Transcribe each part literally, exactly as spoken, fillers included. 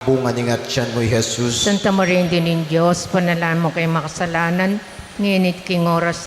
Bunga ning atian mu, i Jesus. Santa Maria, Indu ning Dios, panalangin mu keng makasalanan, ngeni at king oras.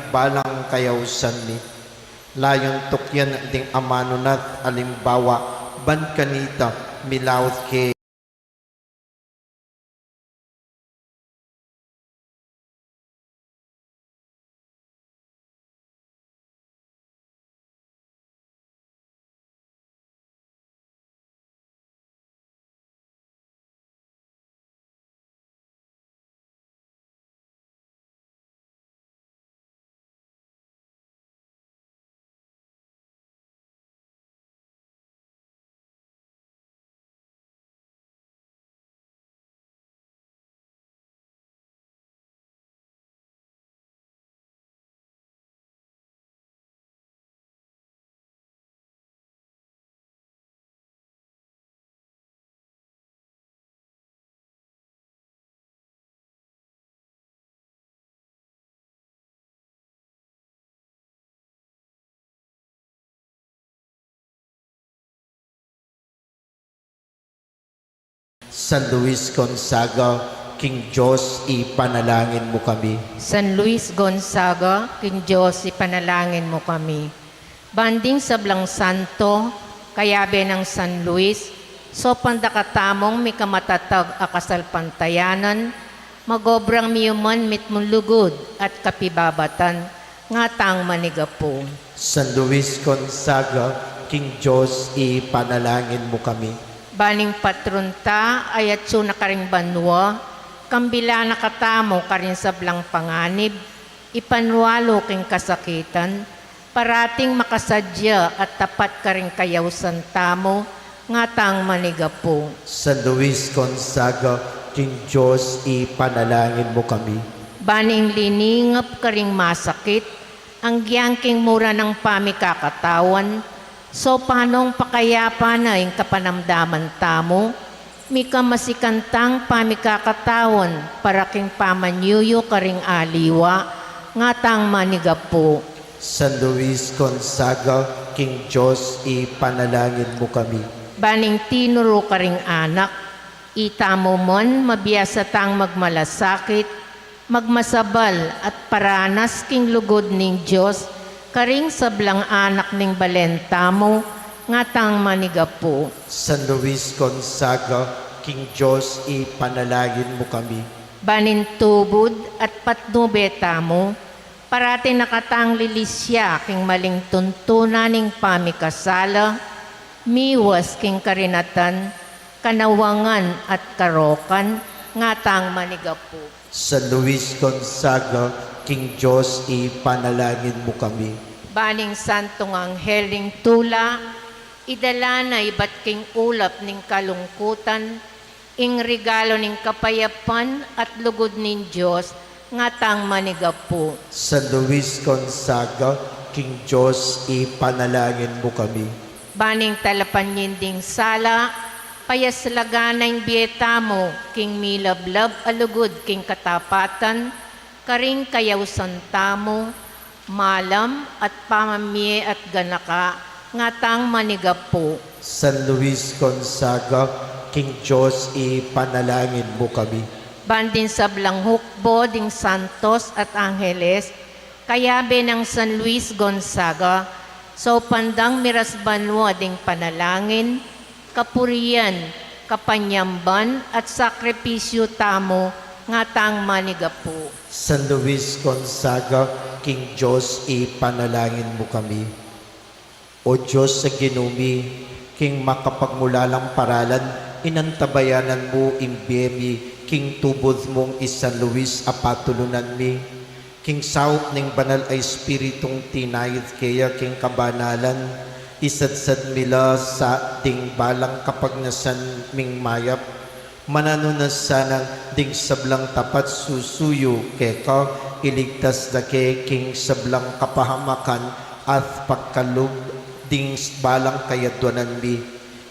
Balang kayausan mi, layun tukyan ding amanu na't alimbawa, ban kanita milaut ke. San Luis Gonzaga, king Dios ipanalangin mu kami. San Luis Gonzaga, king Dios ipanalangin mu kami. Ban ding sablang santo, kayabe nang San Luis, saupan da katamung mikamatatag a kasalpantayanan, mag-obrang miyuman mitmung lugud at kapibabatan, ngatang manigapu. San Luis Gonzaga, king Dios ipanalangin mu kami. Ban ing patron ta a atsu na karing banua, kambilan na katamu karing sablang panganib, ipanwalu king kasakitan, parating makasadya at tapat karing kayausan tamu, ngatang manigapu. San Luis Gonzaga, king Dios ipanalangin mu kami. Ban ing liningap karing masakit, anggyang king mura nang pamikakatawan, saupan nong pakayapan na ing kapanamdaman tamu, mika masikantang pamikakatawan para king pamanyuyu karing aliwa, ngatang manigapu. San Luis Gonzaga, king Dios ipanalangin mu kami. Ban ing tinuru karing anak, itamu man mabiasa tang magmalasakit, magmasabal at paranas king lugud ning Dios karing sablang anak ning balen tamu, ngatang manigapu. San Luis Gonzaga, king Dios ipanalangin mu kami. Ban ing tubud at patnube tamu, parati na katang lilisya king maling tuntunan ning pamikasala, miwas king karinatan, kanawangan at karokan, ngatang manigapu. San Luis Gonzaga, king Dios ipanalangin mu kami. Ban ing santung anghel ning tula, idala na ibat king ulap ning kalungkutan, Ing regalo ning kapayapan at lugud ning Dios, ngatang manigapu. San Luis Gonzaga, king Dios ipanalangin mu kami. Ban ing talapan ning sala, payaslagan na ing bie tamu, king milablab a lugud king katapatan, karing kayausan tamu, malam at pamamie at ganaka, ngatang manigapu. San Luis Gonzaga, king Dios ipanalangin mu kami. Ban ding sablang hukbo ding santos at angeles, kayabe nang San Luis Gonzaga, saupan dang miras banua ding panalangin, kapurian, kapanyamban, at sakripisyu tamu, ngatang manigapu. San Luis Gonzaga, king Dios ipanalangin mu kami. O Dios a Ginu mi, king makapagmulalang paralan, inantabayanan mu ing bie mi, king tubud mung i San Luis a patulunan mi. King saup ning Banal a Espiritung tinayid keya king kabanalan, isadsad mi la sa ding balang kapagnasan ming mayap. Mananu na sanang ding sablang tapat susuyu keka, iligtas da ke king sablang kapahamakan at pagkalub ding balang kayadwanan mi.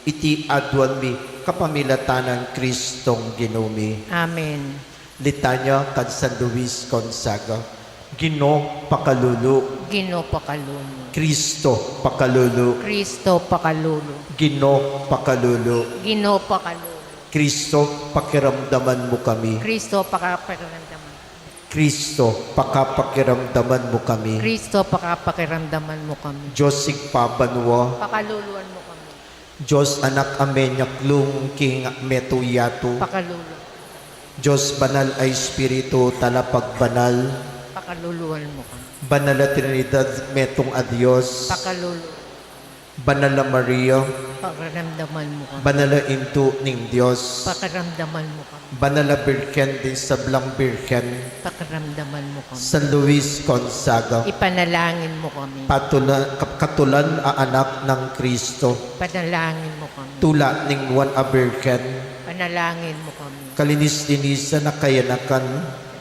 Iti aduan mi kapamilatan nang Kristong Ginu mi. Amen. Litanya kan San Luis Gonzaga. Ginu, pakalulu. Ginu, pakalulu. Kristo, pakalulu. Kristo, pakalulu. Ginu, pakalulu. Ginu, pakalulu. Kristo, pakiramdaman mu kami. Kristo, pakapakiramdaman. Kristo, pakapakiramdaman mu kami. Kristo, pakapakiramdaman mu kami. Dios Ibpa banua. Pakaluluan mu kami. Dios Anak a menyaklung king metung yatu. Pakalulu. Dios Banal a Espiritu, talapagbanal. Pakaluluan mu kami. Banal a Trinidad, metung a Dios. Pakalulu. Banal a Maria. Pakiramdaman mu kami. Banal a Indu ning Dios. Pakiramdaman mu kami. Banal a Birhen ding sablang birhen. Pakiramdaman mu kami. San Luis Gonzaga. Ipanalangin mu kami. Patula-, ka-, katulan a anak nang Kristo. Panalangin mu kami. Tula ning nuan a birhen. Panalangin mu kami. Kalinis-linisan a kayanakan.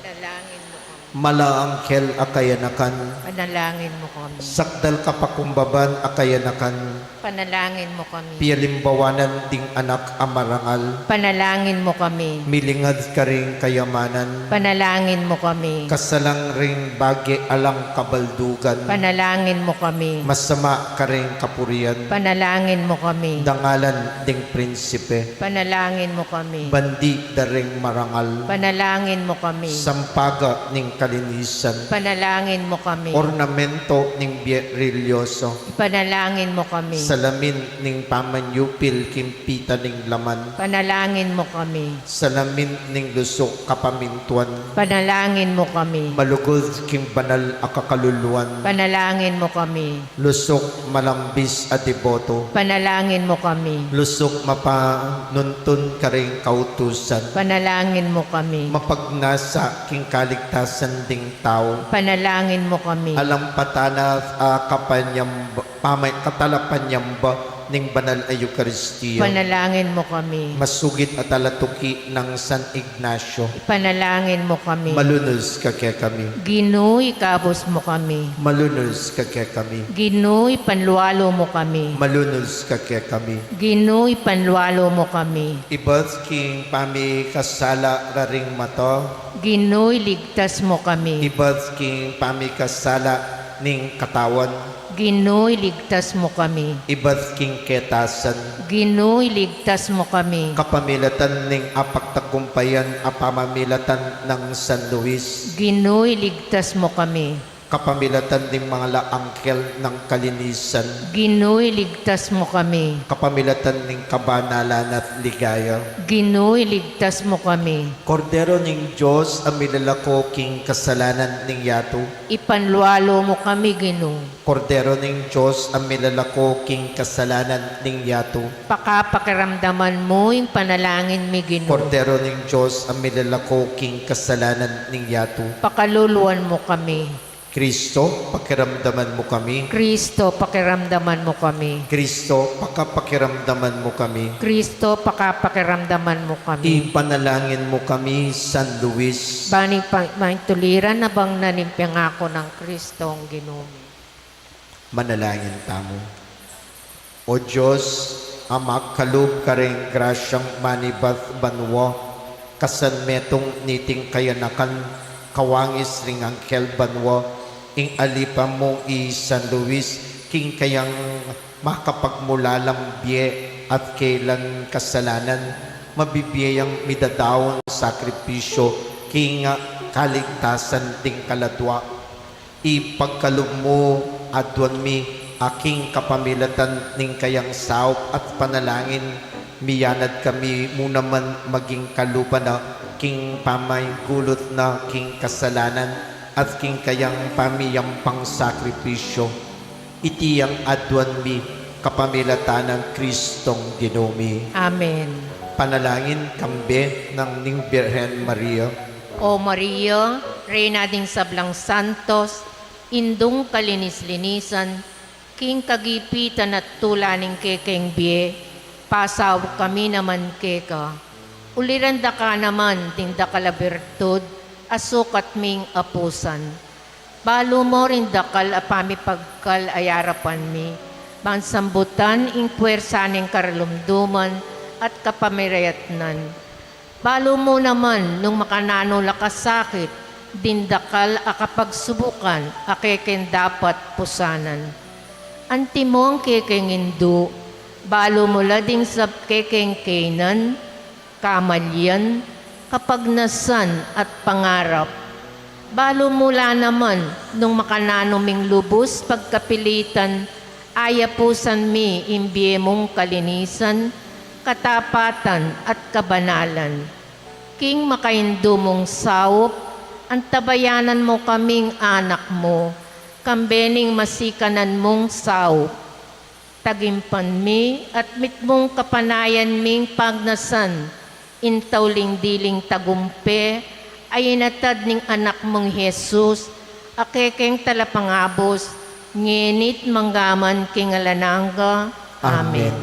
Panalangin mu kami. Mala anghel a kayanakan. Panalangin mu kami. Sakdal kapakumbaban a kayanakan. Panalangin mu kami. Pialimbawanan ding anak a marangal. Panalangin mu kami. Milingad karing kayamanan. Panalangin mu kami. Kasalang ring bage alang kabaldugan. Panalangin mu kami. Masama karing kapurian. Panalangin mu kami. Dangalan ding prinsipe. Panalangin mu kami. Bandi da ring marangal. Panalangin mu kami. Sampaga ning kalinisan. Panalangin mu kami. Ornamento ning bie relyoso. Ipanalangin mu kami. Salamin ning pamanyupil king pita ning laman. Panalangin mu kami. Salamin ning lusuk kapamintuan. Panalangin mu kami. Malugud king banal a kakaluluan. Panalangin mu kami. Lusuk malambis a deboto. Panalangin mu kami. Lusuk mapanuntun karing kautusan. Panalangin mu kami. Mapagnasa king kaligtasan ding tau. Panalangin mu kami. Alang patana a kapanyamba, pamay-, katalapanyamba ning banal a Eukaristia. Panalangin mu kami. Masugid a talatuki nang San Ignacio. Ipanalangin mu kami. Malunus ka kekami. Ginu, ikabus mu kami. Malunus ka kekami. Ginu, ipanlualu mu kami. Malunus ka kekami. Ginu, ipanlualu mu kami. Ibat king pamikasala da ring mata. Ginu, iligtas mu kami. Ibat king pamikasala ning katawan. Ginu, iligtas mu kami. Ibat king ketasan. Ginu, iligtas mu kami. Kapamilatan ning apagtagumpayan a pamamilatan nang San Luis. Ginu, iligtas mu kami. Kapamilatan ning mala anghel nang kalinisan. Ginu, iligtas mu kami. Kapamilatan ning kabanalan at ligaya. Ginu, iligtas mu kami. Kordero ning Dios a milalako king kasalanan ning yatu. Ipanlualu mu kami, Ginu. Kordero ning Dios a milalako king kasalanan ning yatu. Pakapakiramdaman mu ing panalangin mi, Ginu. Kordero ning Dios a milalako king kasalanan ning yatu. Pakaluluan mu kami. Kristo, pakiramdaman mu kami. Kristo, pakiramdaman mu kami. Kristo, pakapakiramdaman mu kami. Kristo, pakapakiramdaman mu kami. Ipanalangin mu kami, San Luis. Bani pa, maituliran na bang na ning pangako nang Kristong Ginu mi. Manalangin tamu. O Dios, a makalub karing grasyang manibat banua, kasan metung niting kayanakan, kawangis ring anghel banua, ing alipan mu i San Luis, king kayang makapagmulalang bie at kailan kasalanan, mabibie yang midadaun sakripisyo, king kaligtasan ding kaladua. Ipagkalub mu, aduan mi, a king kapamilatan ning kayang saup at panalangin, miyanad kami mu naman maging kalupa na king pamaigulut na king kasalanan at king kayang pamiyampang sakripisyo. Iti yang aduan mi kapamilatan nang Kristong Ginu mi. Amen. Panalangin kambe nang ning Birhen Maria. O Maria, Reyna ding sablang santos, Indung kalinis-linisan, king kagipitan at tula ning kekeng bie, pasaup kami naman keka. Uliran da ka naman ding dakal a birtud a sukat ming apusan. Balu mu ring dakal a pamipagkal a arapan mi, ban sambutan ing puwersa ning karalumduman at kapamilatan. Balu mu naman nung makananu la kasakit ding dakal a kapagsubukan a kekeng dapat pusanan. Antimong kekeng indu, balu mu la ding sab kekeng kainan, kamalian, kapagnasan at pangarap. Balu mu la naman nung makananu ming lubus pagkapilitan, ayapusan mi ing bie mung kalinisan, katapatan at kabanalan. King makaindu mung saup, antabayanan mu kaming anak mu, kambe ning masikanan mung saup. Tagimpan mi at mitmung kapanayan ming pagnasan, ing tauling diling tagumpe a inatad ning anak mung Jesus, a kekeng talapangabus, ngeni't manggaman king alang angga. Amen. Amen.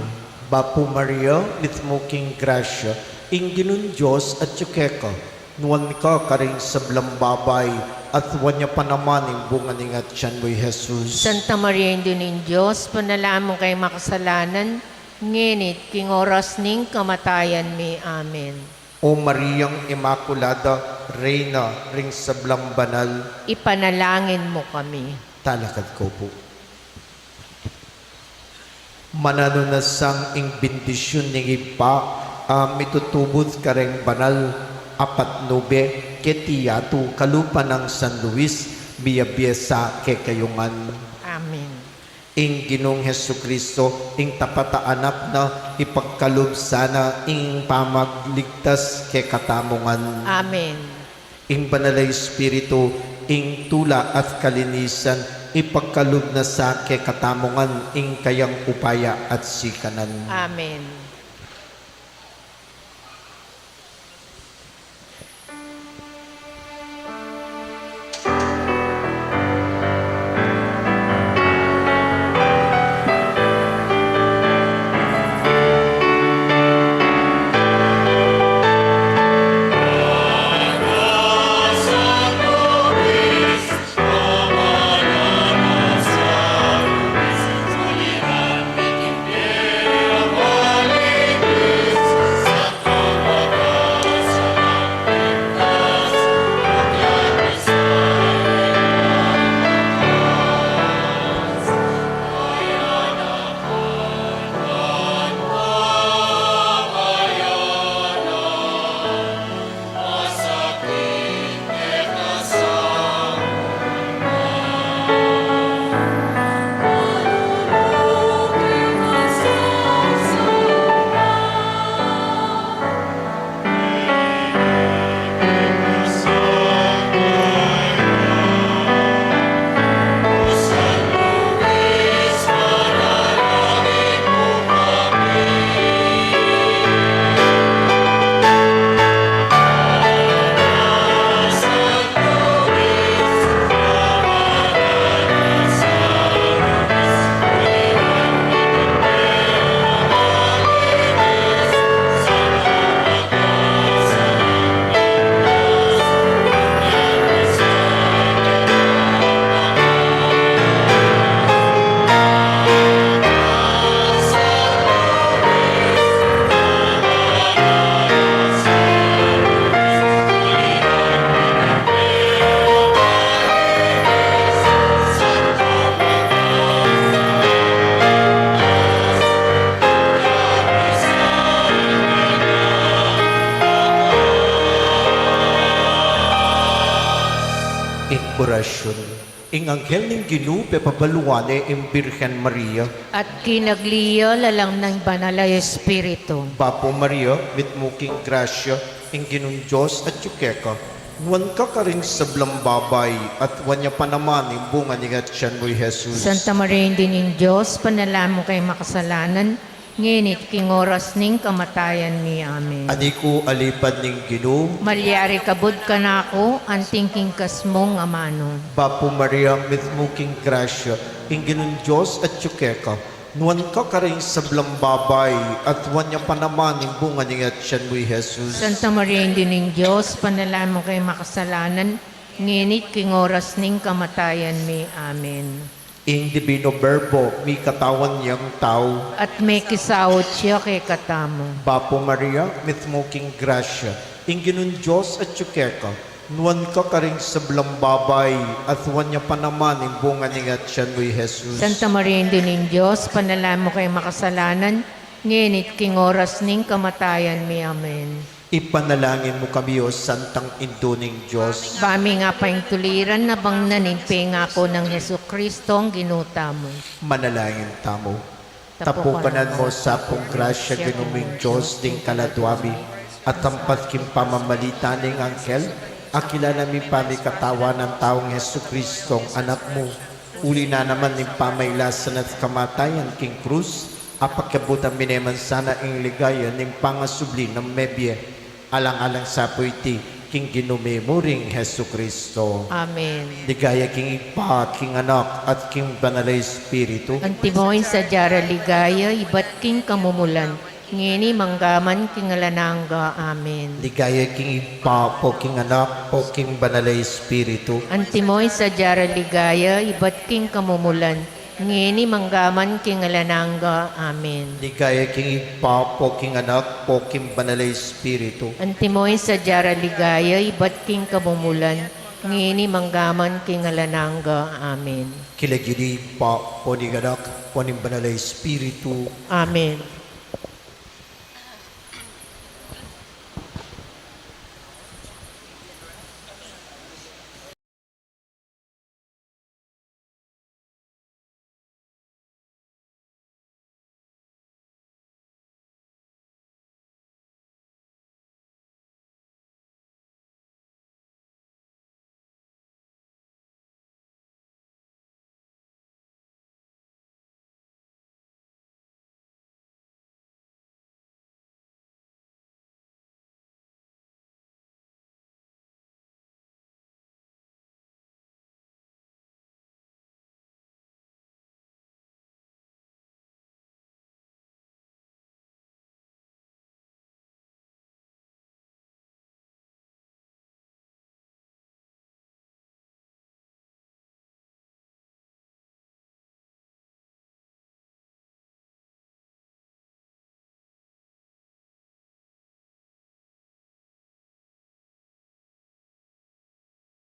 Bapu Maria, mitmu ka king grasya, ing Ginung Dios atyu keka. Nuan ka karing sablang babai, at nuan ya pa naman ing bunga ning atian mu, i Jesus. Santa Maria, Indu ning Dios, ipanalangin mu kaming makasalanan, ngeni't king oras ning kamatayan mi. Amen. O Mariang Imakulada, Reyna ring sablang banal, ipanalangin mu kami. Talakad ko pu. Mananu na sang ing bendisyun ning Ibpa, a mitutubud kareng banal a patnube keti yatu kalupa nang San Luis, miyabie sa kekayu ngan. Amen. Ing Ginung Jesucristo, ing tapat a Anak na, ipagkalub sana ing pamagligtas kekatamu ngan. Amen. Ing Banal a Espiritu, ing tula at kalinisan, ipagkalub na sa kekatamu ngan ing kayang upaya at sikanan. Amen. Orasyun. Ing anghel ning Ginu pepabaluan ne ing Birhen Maria. At kinagli ya lalam ning Banal a Espiritu. Bapu Maria, mitmu king grasya, ing Ginung Dios atyu keka. Nuan ka karing sablang babai, at nuan ya pa naman ing bunga ning atian mu, i Jesus. Santa Maria, Indu ning Dios, ipanalangin mu kaming makasalanan, ngeni at king oras ning kamatayan mi. Amen. Anti ku a lipad ning Ginu. Malyari kabud kanaku anting king kas mung amanu. Bapu Maria, mitmu king grasya, ing Ginung Dios atyu keka. Nuan ka karing sablang babai, at nuan ya pa naman ing bunga ning atian mu, i Jesus. Santa Maria, Indu ning Dios, ipanalangin mu kaming makasalanan, ngeni at king oras ning kamatayan mi. Amen. Ing Divino Verbo, mikatawan yang tau. At mekisaut ya kekatamu. Bapu Maria, mitmu king grasya, ing Ginung Dios atyu keka. Nuan ka karing sablang babai, at nuan ya pa naman ing bunga ning atian mu, i Jesus. Santa Maria, Indu ning Dios, ipanalangin mu kaming makasalanan, ngeni at king oras ning kamatayan mi. Amen. Ipanalangin mu kami, O Santang Indu ning Dios. Ba ming apaintuliran na bang na ning pengaku nang Jesucristo, Ginu tamu. Manalangin tamu. Tapukanan mu sa pung grasya, Ginu ming Dios, ding kaladua mi, at tampat king pamamalita ning anghel, akilala mi pamikatawanan tang Jesucristo, Anak mu. Uli na naman ning pamailasan at kamatayan king krus, apakiabutan mi ne man sana ing ligaya ning pangasubli nang mebie. Alang-alang sa pu iti, king Ginu mi muring Jesucristo. Amen. Ligaya king Ibpa, king Anak, at king Banal a Espiritu. Antimo ing sadya ra ligaya, ibat king kamumulan, ngeni manggaman king alang angga. Amen. Ligaya king Ibpa, ampon king Anak, ampon king Banal a Espiritu. Antimo ing sadya ra ligaya, ibat king kamumulan, ngeni manggaman king alang angga. Amen. Ligaya king Ibpa, ampon king Anak, ampon king Banal a Espiritu. Antimo ing sadya ra ligaya, ibat king kamumulan, ngeni manggaman king alang angga. Amen. King lagyu ning Ibpa, ampon ning Anak, ampon ning Banal a Espiritu. Amen.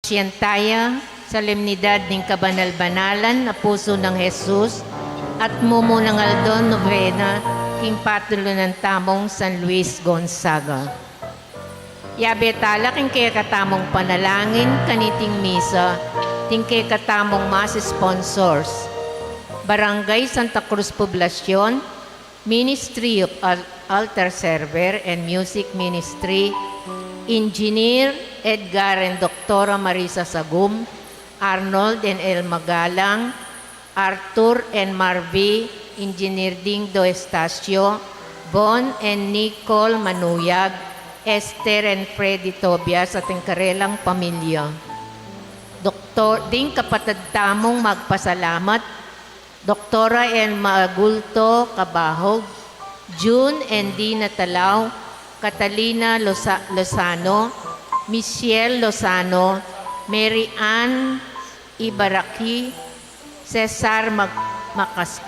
Siyenta ya, solemnidad ning kabanal-banalan a pusu nang Jesus, at mumunang aldo, nobena king patulunan tamung San Luis Gonzaga. Yabe tala king kekatamung panalangin kaniting misa ding kekatamung mas sponsors: Barangay Santa Cruz Poblacion, Ministry of Al-, Altar Server and Music Ministry, Engineer Edgar and Doktora Marisa Sagum, Arnold and Elma Galang, Arthur and Marvy, Engineer Dingdo Estacio, Bon and Nicole Manuyag, Esther and Freddy Tobias, at ing karelang pamilya. Doktor, ding kapatad tamung magpasalamat, Doktora Elma Agulto Cabahog, June and Dina Talao, Catalina Loza-, Lozano, Michelle Lozano, Mary Ann Ibaraki, Cesar Mag-, Macas-,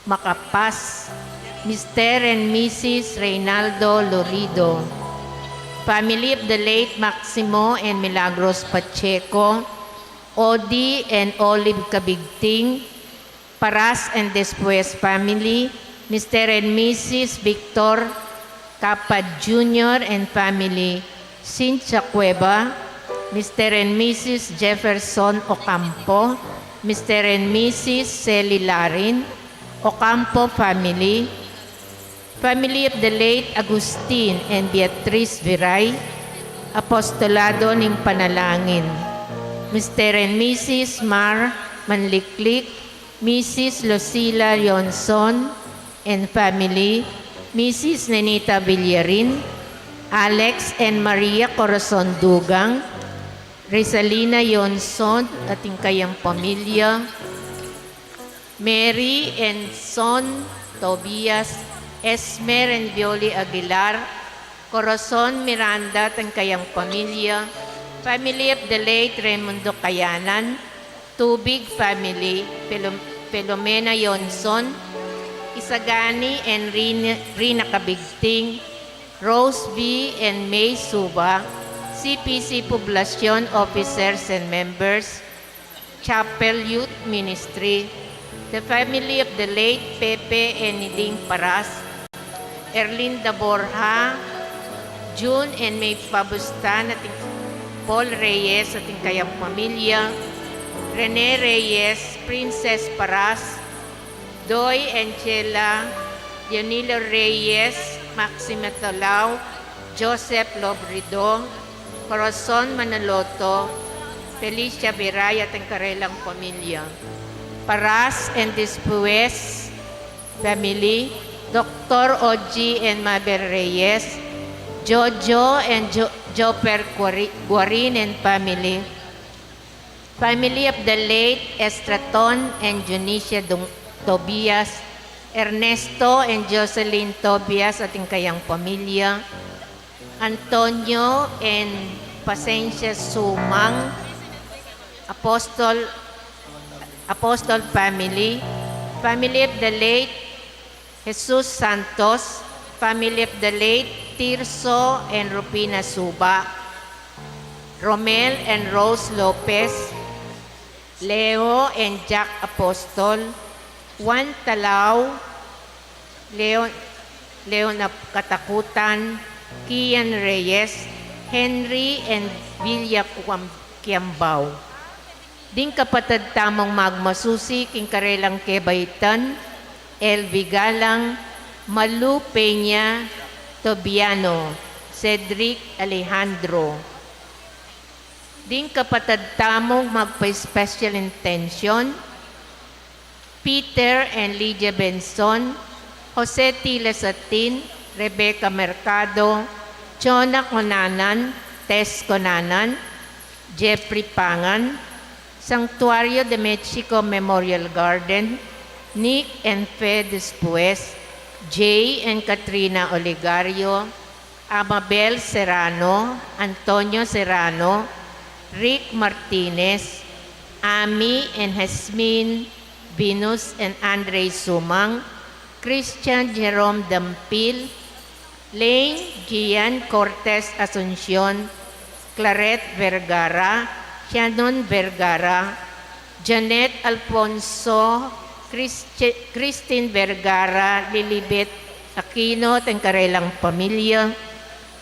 Macapas, Mister and Missus Reynaldo Lorido, family of the late Maximo and Milagros Pacheco, Odi and Olive Cabigting, Paras and Despues family, Mister and Missus Victor Capad Junior and family, Cynthia Cueva, Mister and Missus Jefferson Ocampo, Mister and Missus Sally Larin, Ocampo family, family of the late Agustin and Beatriz Viray, Apostolado ning Panalangin, Mister and Missus Mar Manliklik, Missus Lucila Yonson and family, Missus Nenita Villarin, Alex and Maria Corazon Dugang, Rizalina Yonson at ing kayang pamilya, Mary and Son Tobias, Esmer and Violi Aguilar, Corazon Miranda at ang kayang pamilya, family of the late Raimundo Kayanan, Tubig family, Filom-, Filomena Yonson, Isagani and Rina, Rina Cabigting, Rose V and May Suba, C P C Poblacion officers and members, Chapel Youth Ministry, the family of the late Pepe and Niding Paras, Erlinda Borja, June and May Pabustan at ing Paul Reyes at ing kayang pamilya, Rene Reyes, Princess Paras, Doy and Chela, Dionilo Reyes, Maxima Tolao, Joseph Lobrido, Corazon Manaloto, Felicia Viray at ang karelang pamilya. Paras and Despues family, Doktor Oji and Mabel Reyes, Jojo and Jo-, Joper Guari-, Guarin and family, family of the late Estraton and Junicia Dung-, Tobias, Ernesto and Jocelyn Tobias at ang kayang pamilya, Antonio and Pasensia Sumang, Apostol, Apostol family, family of the late Jesus Santos, family of the late Tirso and Rufina Suba, Romel and Rose Lopez, Leo and Jack Apostol, Juan Talao, Leon, Leon Ap-, Katakutan, Kian Reyes, Henry and Villa Kuam-, Kiambao. Ding kapatad tamung magmasusi king karelang kebaitan, Elvi Galang, Malu Peña, Tobiano, Cedric Alejandro. Ding kapatad tamung magpa-special intention, Peter and Lydia Benson, Jose T. Lasatin, Rebecca Mercado, Jonah Conanan, Tess Conanan, Jeffrey Pangan, Santuario de Mexico Memorial Garden, Nick and Fe Despues, Jay and Katrina Oligario, Amabel Serrano, Antonio Serrano, Rick Martinez, Ami and Jasmine, Venus and Andre Sumang, Christian Jerome Dampil, Lane Gian Cortez Asuncion, Claret Vergara, Shannon Vergara, Janet Alfonso, Christi-, Christine Vergara, Lilibet Aquino, at ang karelang pamilya,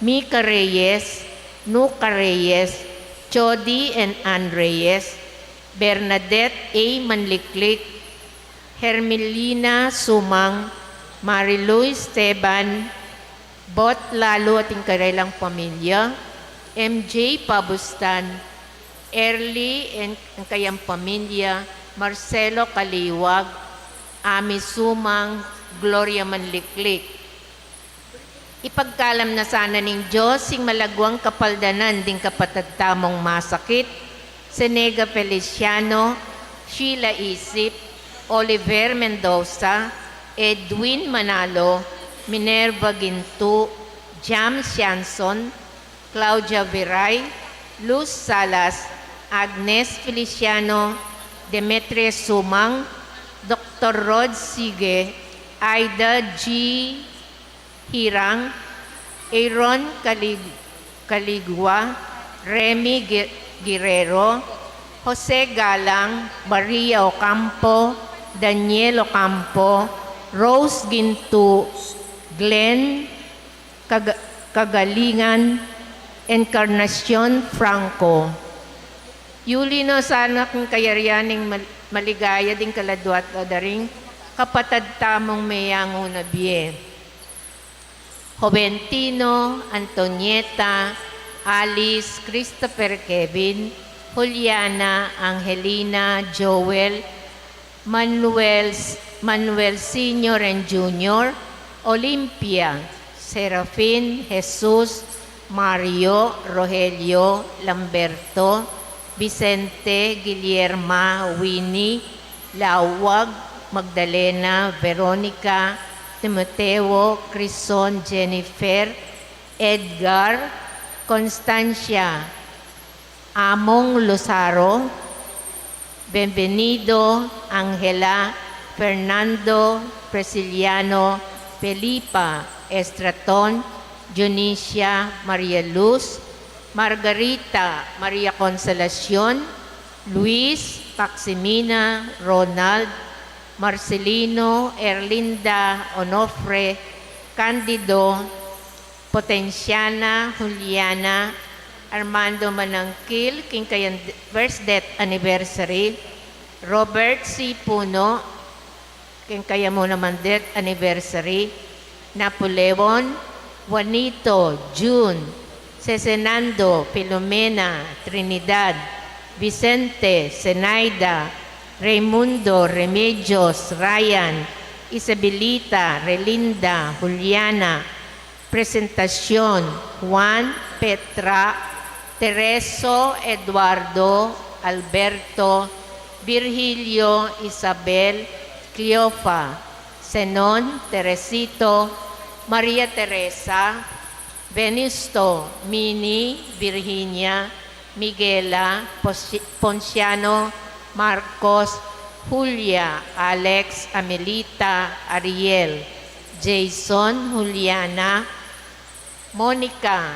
Mika Reyes, Nuka Reyes, Chody and Ann Reyes, Bernadette A. Manliklik, Hermelina Sumang, Marilu Esteban, Bot Lalo at ing karelang pamilya, M J Pabustan, Erly and ang kayang pamilya, Marcelo Kaliwag, Ami Sumang, Gloria Manliklik. Ipagkalam na sana ning Dios ing malaguang kapaldanan ding kapatad tamung masakit, Senega Feliciano, Sheila Isip, Oliver Mendoza, Edwin Manalo, Minerva Gintu, Jam Sianson, Claudia Viray, Luz Salas, Agnes Feliciano, Demetria Sumang, Doktor Rod Sige, Aida G. Hirang, Aaron Calig-, Caligua, Remy Gu-, Guerrero, Jose Galang, Maria Ocampo, Daniel Ocampo, Rose Gintu, Glenn Caga-, Cagalingan, Encarnacion Franco. Yuli no sana king kayarian ning mal-, maligaya ding kaladua at daring kapatad tamung meyangu na bie. Joventino, Antonieta, Alice, Christopher, Kevin, Juliana, Angelina, Joel, Manuel, Manuel Senior and Junior, Olympia, Serafin, Jesus, Mario, Rogelio, Lamberto, Vicente, Guillerma, Winnie, Lawag, Magdalena, Veronica, Timoteo, Crison, Jennifer, Edgar, Constancia, Among Luzaro, Benvenido, Angela, Fernando, Prisciliano, Felipa, Estraton, Dionisia, Maria Luz, Margarita, Maria Consolacion, Luis, Maximina, Ronald, Marcelino, Erlinda, Onofre, Candido, Potensiana, Juliana, Armando Manangkil, king kayang first death anniversary, Robert C. Puno, king kaya mu naman death anniversary, Napoleon, Juanito, June, Cesenando, Filomena, Trinidad, Vicente, Zenaida, Raimundo, Remedios, Ryan, Isabelita, Relinda, Juliana, Presentacion, Juan, Petra, Tereso, Eduardo, Alberto, Virgilio, Isabel, Cleofa, Zenon, Teresito, Maria Teresa, Venusto, Mini, Virginia, Miguela, Pos-, Ponciano, Marcos, Julia, Alex, Amelita, Ariel, Jason, Juliana, Monica,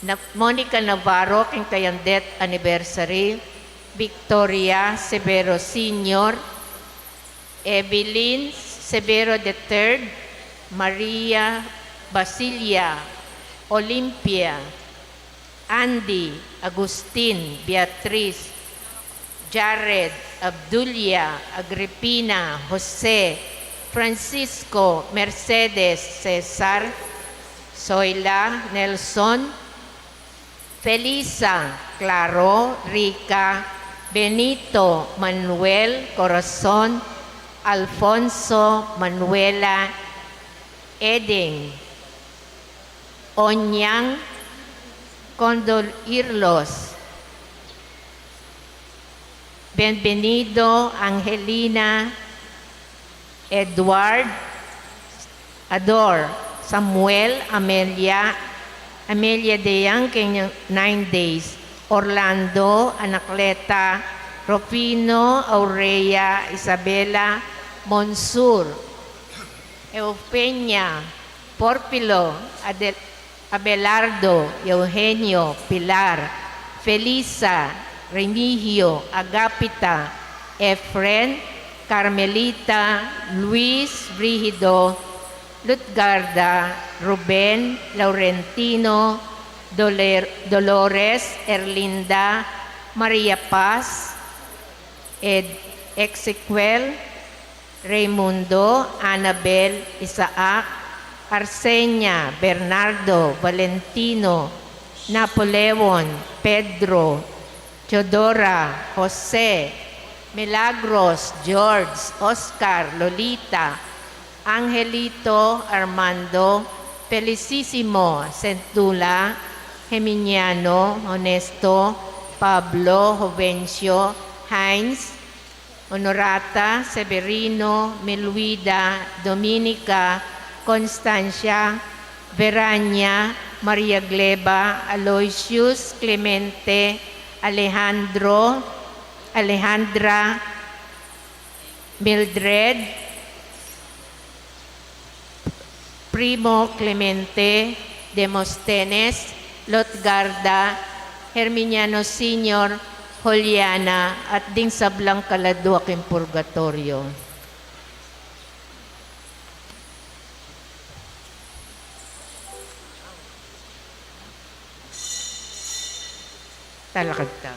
Na-, Monica Navarro, king kayang death anniversary, Victoria Severo Senior, Evelyn Severo the third, Maria Basilia, Olympia, Andy, Agustin, Beatriz, Jared, Abdulia, Agripina, Jose, Francisco, Mercedes, Cesar, Zoila, Nelson, Felisa, Claro, Rica, Benito, Manuel, Corazon, Alfonso, Manuela, Eden, Onyang, Condol Irlos, Bienvenido, Angelina, Edward, Ador, Samuel, Amelia, Amelia Deyang, keng nine days, Orlando, Anacleta, Rufino, Aurea, Isabela, Monsur, Eugenia, Porfilo, Adel-, Abelardo, Eugenio, Pilar, Felisa, Remigio, Agapita, Efren, Carmelita, Luis, Brigido, Lutgarda, Ruben, Laurentino, Doler-, Dolores, Erlinda, Maria Paz, Ed-, Execuel, Raimundo, Annabel, Isaac, Arsenia, Bernardo, Valentino, Napoleon, Pedro, Teodora, Jose, Milagros, George, Oscar, Lolita, Angelito, Armando, Felicissimo, Sentula, Geminiano, Honesto, Pablo, Jovencio, Heinz, Honorata, Severino, Meluida, Dominica, Constancia, Verania, Maria Gleba, Aloysius, Clemente, Alejandro, Alejandra, Mildred, Primo, Clemente, Demosthenes, Lotgarda, Herminiano Senior, Juliana, at ding sablang kaladua king purgatoryo. Talakad ta.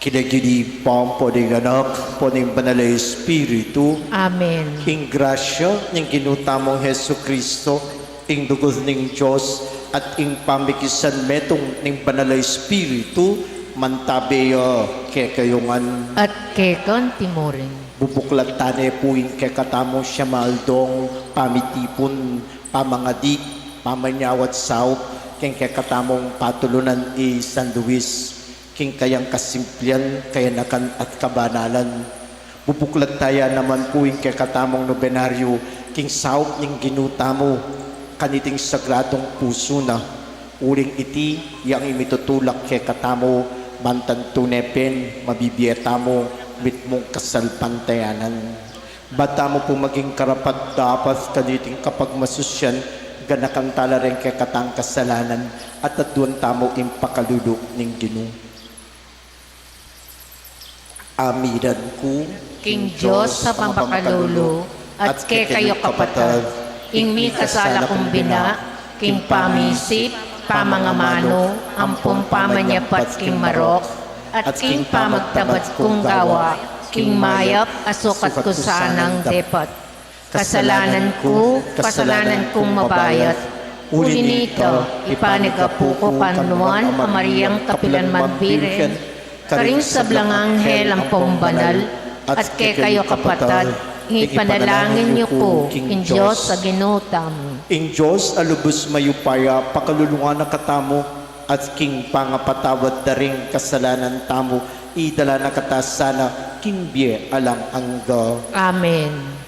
King lagyu ning Ibpa, ampo ning Anak, ampo ning Banal a Espiritu. Amen. Ing grasya ning Ginu tamung Jesucristo, ing lugud ning Dios, at ing pamikisan metung ning Banal a Espiritu, mantabe ya kekayu ngan. At keka naman murin. Bubuklat tane pu ing kekatamung siyam a aldong pamitipun, pamangadi, pamanyawad saup, king kekatamung patulunan i San Luis, king kayang kasimplian, kayanakan at kabanalan. Bubuklat taya naman pu ing kekatamung nobenaryu, king saup ning Ginu tamu, kaniting sagradung pusu na. Uling iti, yang imitutulak kekatamu, ban tune pin, mabibie tamu, mitmung kasalpantayanan. Ba tamu pu maging karapat-dapat kaniting kapagmasusian, ganakan tala ring kekatang kasalanan, at aduan tamu ing pakalulu ning Ginu. Aminan ku king Dios a mapakalulu, at kekayu kapatad, ing mikasala kung bina, king pamisip, pamangamanu, ampong pamanyapat king marok, at king pamagtamad kung gawa, king mayap a sukat ku sanang depat. Kasalanan ku, kasalanan kung mabayat. Uli nita, ipanyawad ku pu kanu a Mariang kapilan man Birhen, karing sablang anghel ampong banal, at kekayu kapatad, ipanalangin yu ku king Dios a Ginu tamu. Ing Dios a lubus mayupaya, pakalulwan na katamu, at king pangapatawad da ring kasalanan tamu, idala na kata sana king bie alang angga. Amen.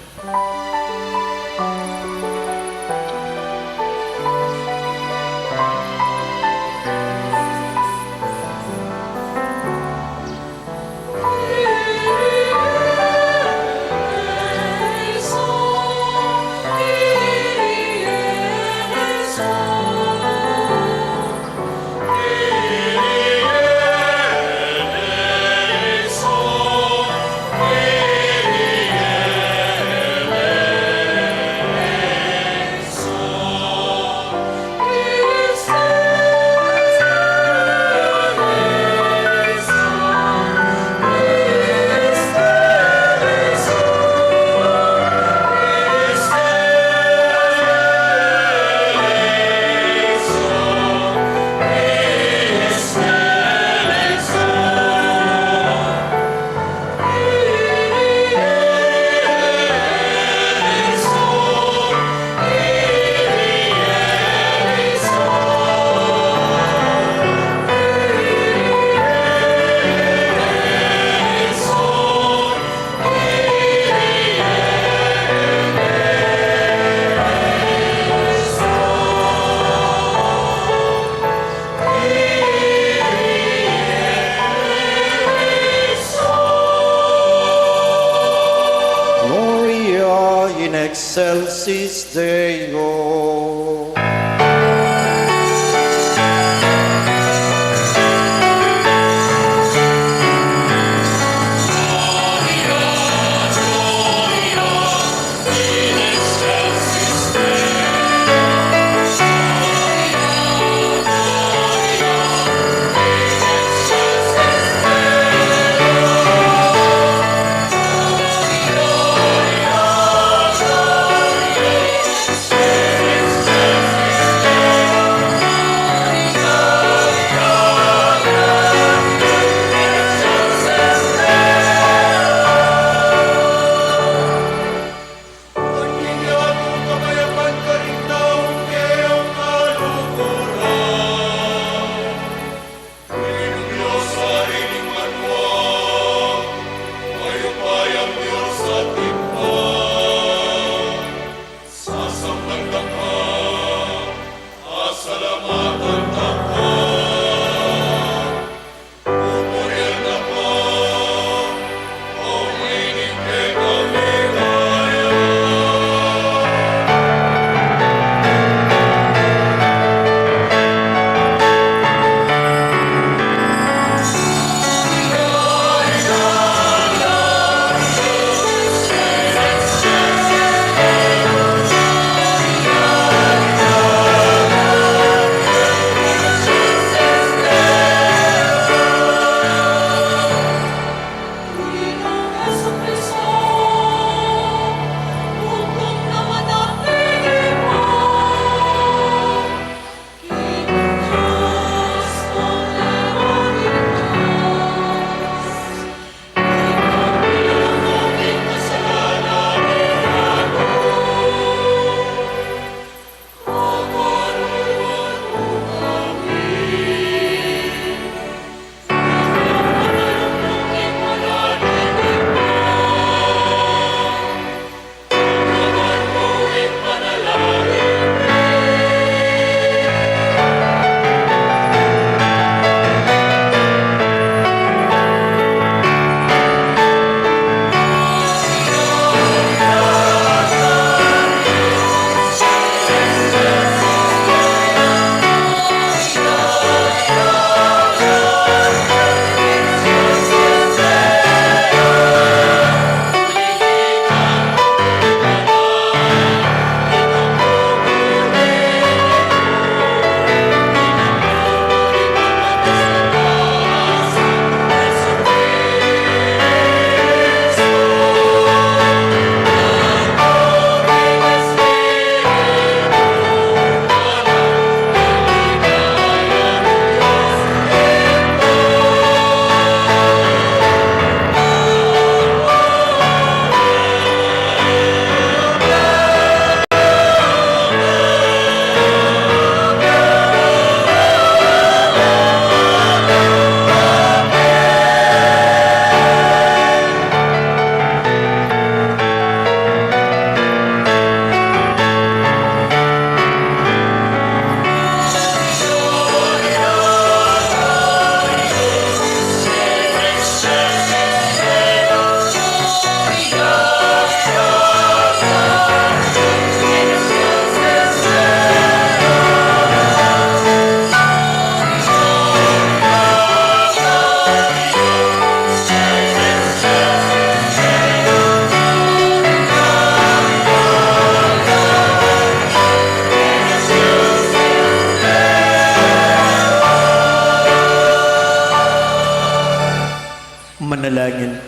Gloria in excelsis Deo.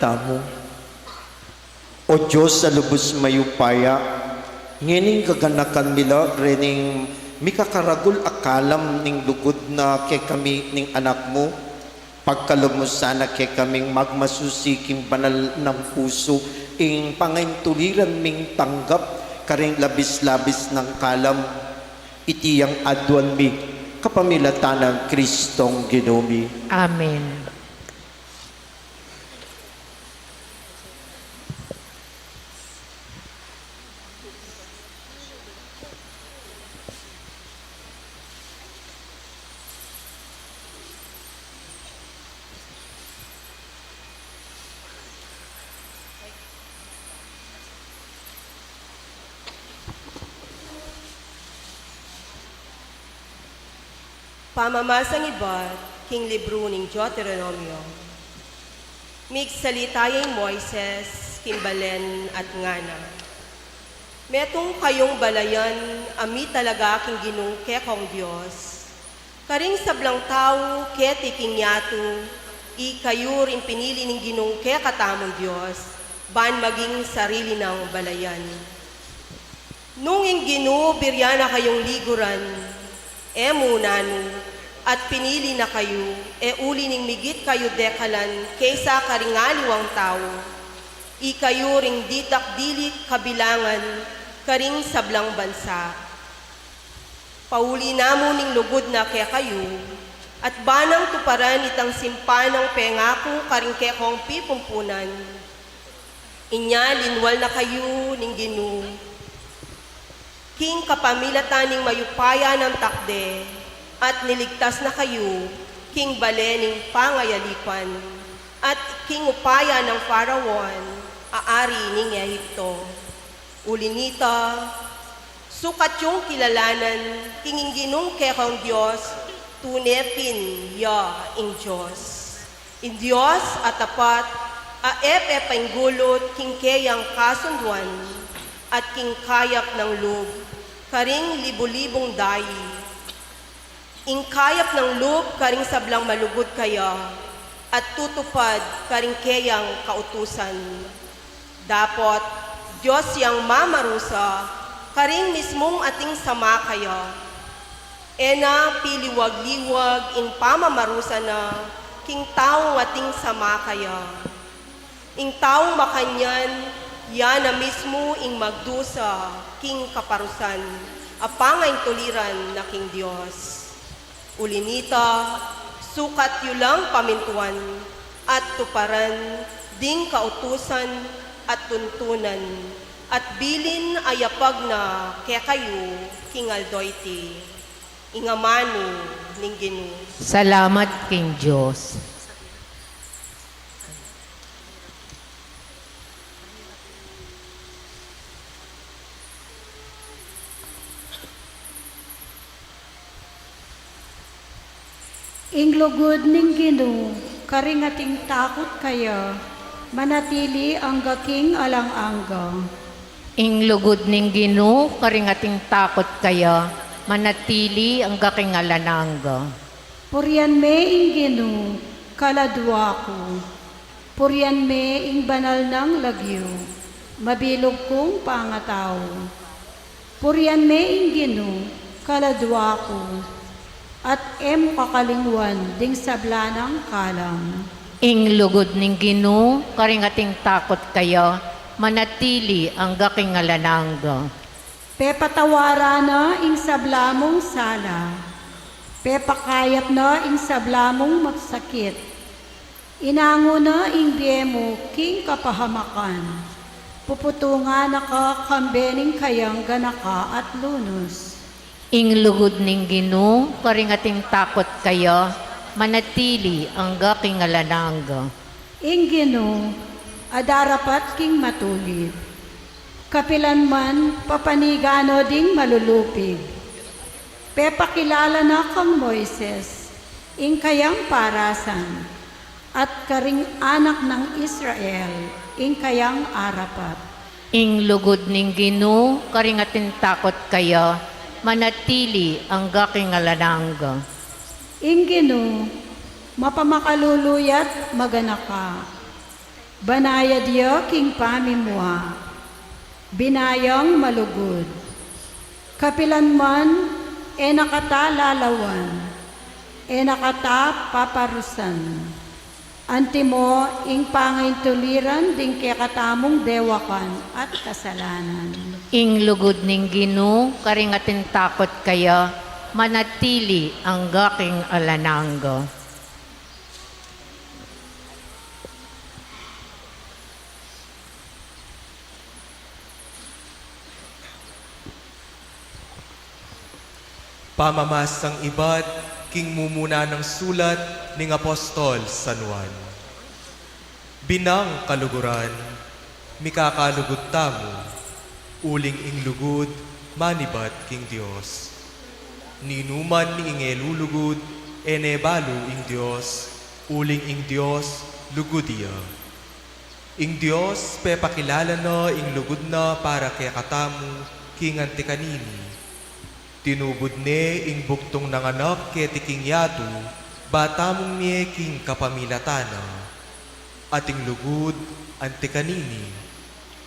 tamu. O Dios a lubus mayupaya, ngening gaganakan mi la rening mikakaragul a kalam ning lugud na kekami ning Anak mu, pagkalub mu sana kekaming magmasusi king banal nang pusu ing pangaintuliran ming tanggap karing labis-labis nang kalam. Iti yang aduan mi kapamilatan nang Kristong Ginu mi. Amen. Pamamasang ibat king libru ning Deuteronomio. Migsalita ya i Moises king balen at ngana, Metung kayung balayan a mitalaga king Ginung kekong Dios, karing sablang tau keti king yatu, ikayu ring pinili ning Ginung kekatamung Dios, ban maging sarili nang balayan. Nung ing Ginu birian na kayung liguran, e mu nanu, at pinili na kayu, e uli ning migit kayu dekalan kesa karing aliwang tau, ikayu ring ditak dili kabilangan karing sablang bansa. Pauli na mu ning lugud na kekayu, at ban nang tuparan itang simpan nang pengaku karing kekong pipumpunan. Inya linwal na kayu ning Ginu king kapamilatan ning mayupaya nang takde, at niligtas na kayu king bale ning pangayalipan, at king upaya nang Faraon a ari ning Egipto. Uli nita, sukat yung kilalanan king ing Ginung kekong Dios, tune pin ya ing Dios. Ing Dios a tapat, a e pepainggulut king keyang kasunduan, at king kayap nang lub karing libu-libung dayi. Ing kayap nang lub karing sablang malugud kaya, at tutupad karing keyang kautusan. Dapot, Dios yang mamarusa karing mismung ating samakaya. E na piliwag-liwag ing pamamarusa na king taung ating samakaya. Ing taung makanyan, ya na mismu ing magdusa king kaparusan a pangaintuliran na king Dios. Uli nita, sukat yu lang pamintuan at tuparan ding kautusan at tuntunan at bilin a yapag na kekayu king aldo iti. Ing amanu ning Ginu. Salamat king Dios. Ing lugud ning Ginu karing ating takut kaya, manatili angga king alang angga. Ing lugud ning Ginu karing ating takut kaya, manatili angga king alang angga. Purian me ing Ginu, kaladua ku. Purian me ing banal nang lagyu, mabilug kung pangatau. Purian me ing Ginu, kaladua ku, at e mu kakalingwan ding sabla nang kalam. Ing lugud ning Ginu karing ating takut kaya, manatili angga king alang angga. Pepatawaran na ing sabla mung sala, pepakayap na ing sabla mung masakit. Inangu na ing bie mu king kapahamakan. Puputungan na ka kambe ning kayang ganaka at lunus. Ing lugud ning Ginu karing ating takut kaya, manatili angga king alang angga. Ing Ginu a darapat king matulid. Kapilan man papanigan no ding malulupig. Pepakilala na kang Moises ing kayang parasan, at karing anak nang Israel ing kayang arapat. Ing lugud ning Ginu karing ating takut kaya, manatili angga king alang angga. Ing Ginu, mapamakalulu ya't maganaka. Banayad ya king pamimua, binayang malugud. Kapilan man, e na kata lalawan, e na kata paparusan. Antimo ing pangaintuliran ding kekatamung dewakan at kasalanan. Ing lugud ning Ginu, karing atin takot kaya, manatili angga king alang angga. Pamamasang ibat king mumuna nang sulat ning Apostol San Juan. Binang kaluguran, mikakalugud tamu, uling ing lugud manibat king Dios. Ninuman ing e lulugud, e ne balu ing Dios, uling ing Dios lugud ya. Ing Dios pepakilala na ing lugud na para kekatamu king anti kanini. Tinubud ne ing bugtung nang Anak keti king yatu, ba tamung mie king kapamilatan na. At ing lugud, anti kanini,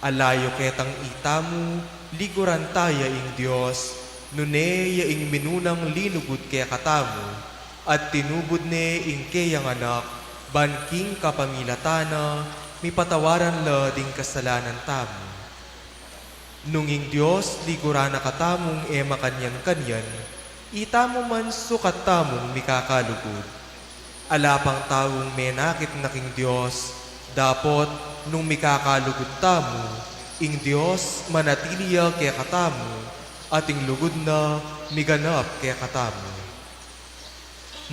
ala yu ketang itamu, liguran ta ya ing Dios, nune ya ing minunang linugud kekatamu, at tinubud ne ing keyang Anak, ban king kapamilatan na, mipatawaran la ding kasalanan tamu. Nung ing Dios liguran na katamung e makanyan-kanyan, itamu man sukat tamung mikakalugud. Ala pang taung menakit na king Dios, dapot nung mikakalugud tamu, ing Dios manatili ya kekatamu, at ing lugud na miganap kekatamu.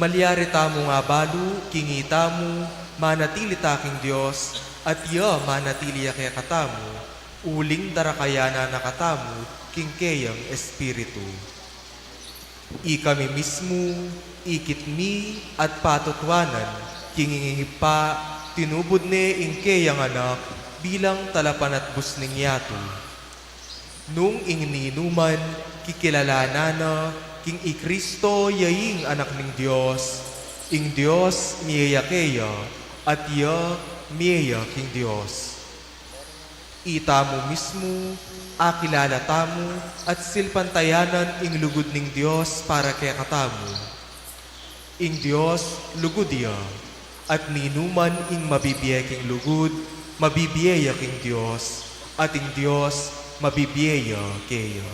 Malyari tamung abalu king itamu manatili ta king Dios, at ya manatili ya kekatamu, uling darakayan na katamu king keyang Espiritu. Ikami mismu, ikit mi at patutuanan king ing Ibpa, tinubud ne ing keyang Anak bilang talapanatbus ning yatu. Nung ing ninuman kikilalanan na king i Kristo ya ing Anak ning Dios, ing Dios mie ya keya, at ya mie ya king Dios. Itamu mismu, akilala tamu, at silpantayanan ing lugud ning Dios para kekatamu. Ing Dios lugud ya, at ninuman ing mabibie king lugud, mabibie ya king Dios, at ing Dios mabibie ya keya.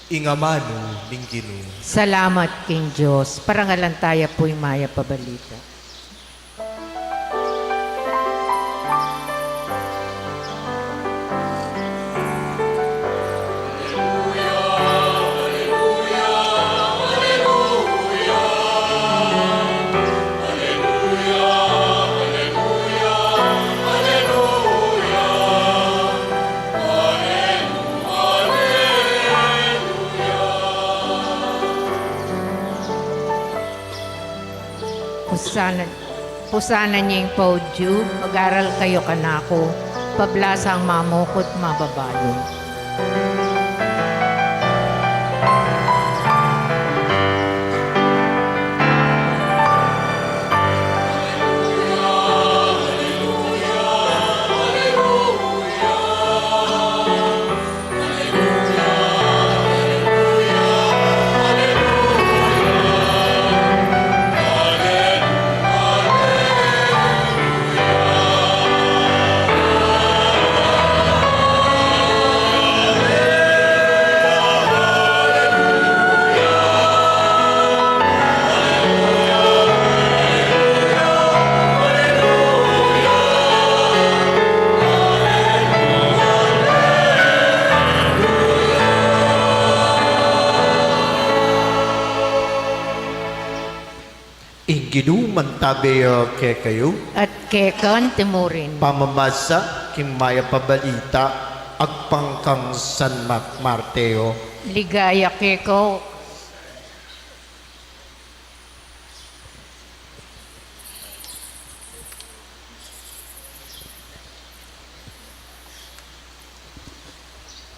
Ing amanu ning Ginu. Salamat king Dios. Parangalan taya pu ing mayap a balita. Pusana, pusana ning paudyu, mag-aral kayu kanaku, pablasang mamukut mababalu. Ing Ginu mantabe ya kekayu. At keka naman murin. Pamamasa king mayap a balita agpang kang San Ma-, Mateo. Ligaya keka,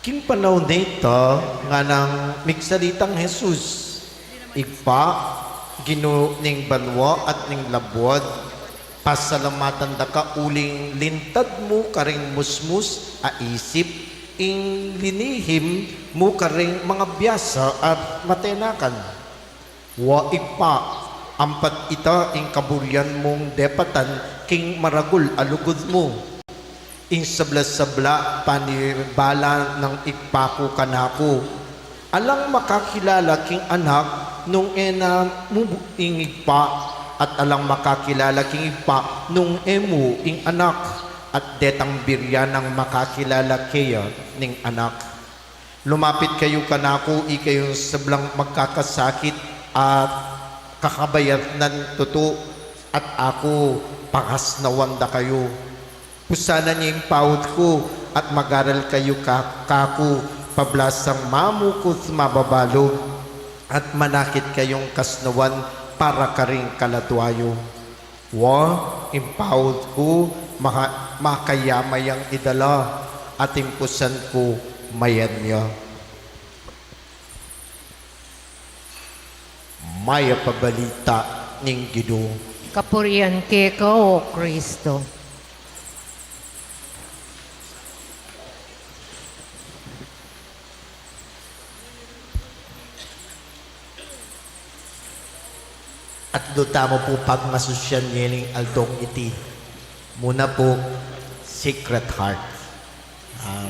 King panaun a ita, nganang migsalitang Jesus, Ibpa, Ginu ning banua at ning labuad, Pasalamatan da ka uling lintad mu karing musmus a isip, ing linihim mu karing mangabiasa at matenakan. Wa Ibpa, ampat ita ing kaburian mung depatan king maragul a lugud mu. Ing sabla-sabla panibala nang Ibpa ku kanaku. Alang makakilala king Anak nung e na mu ing Ibpa, at alang makakilala king Ibpa nung e mu ing Anak, at detang burian nang makakilala keya ning Anak. Lumapit kayu kanaku, ikayung sablang magkakasakit at kakabayat nang tutu, at aku pakasnawan da kayu. Pusanan ye ing paud ku, at mag-aral kayu ka-, kaku, pablasang mamukut mababalub, at manakit kayung kasnawan para karing kaladua yu. Wa, ing paud ku maka-, makayama yang idala, at ing pusan ku mayan ya. Mayap a balita ning Ginu. Kapurian keka, O Kristo. Atlu tamu pu pagmasusyan ngening aldong iti. Muna pu, Sacred Heart. Ah,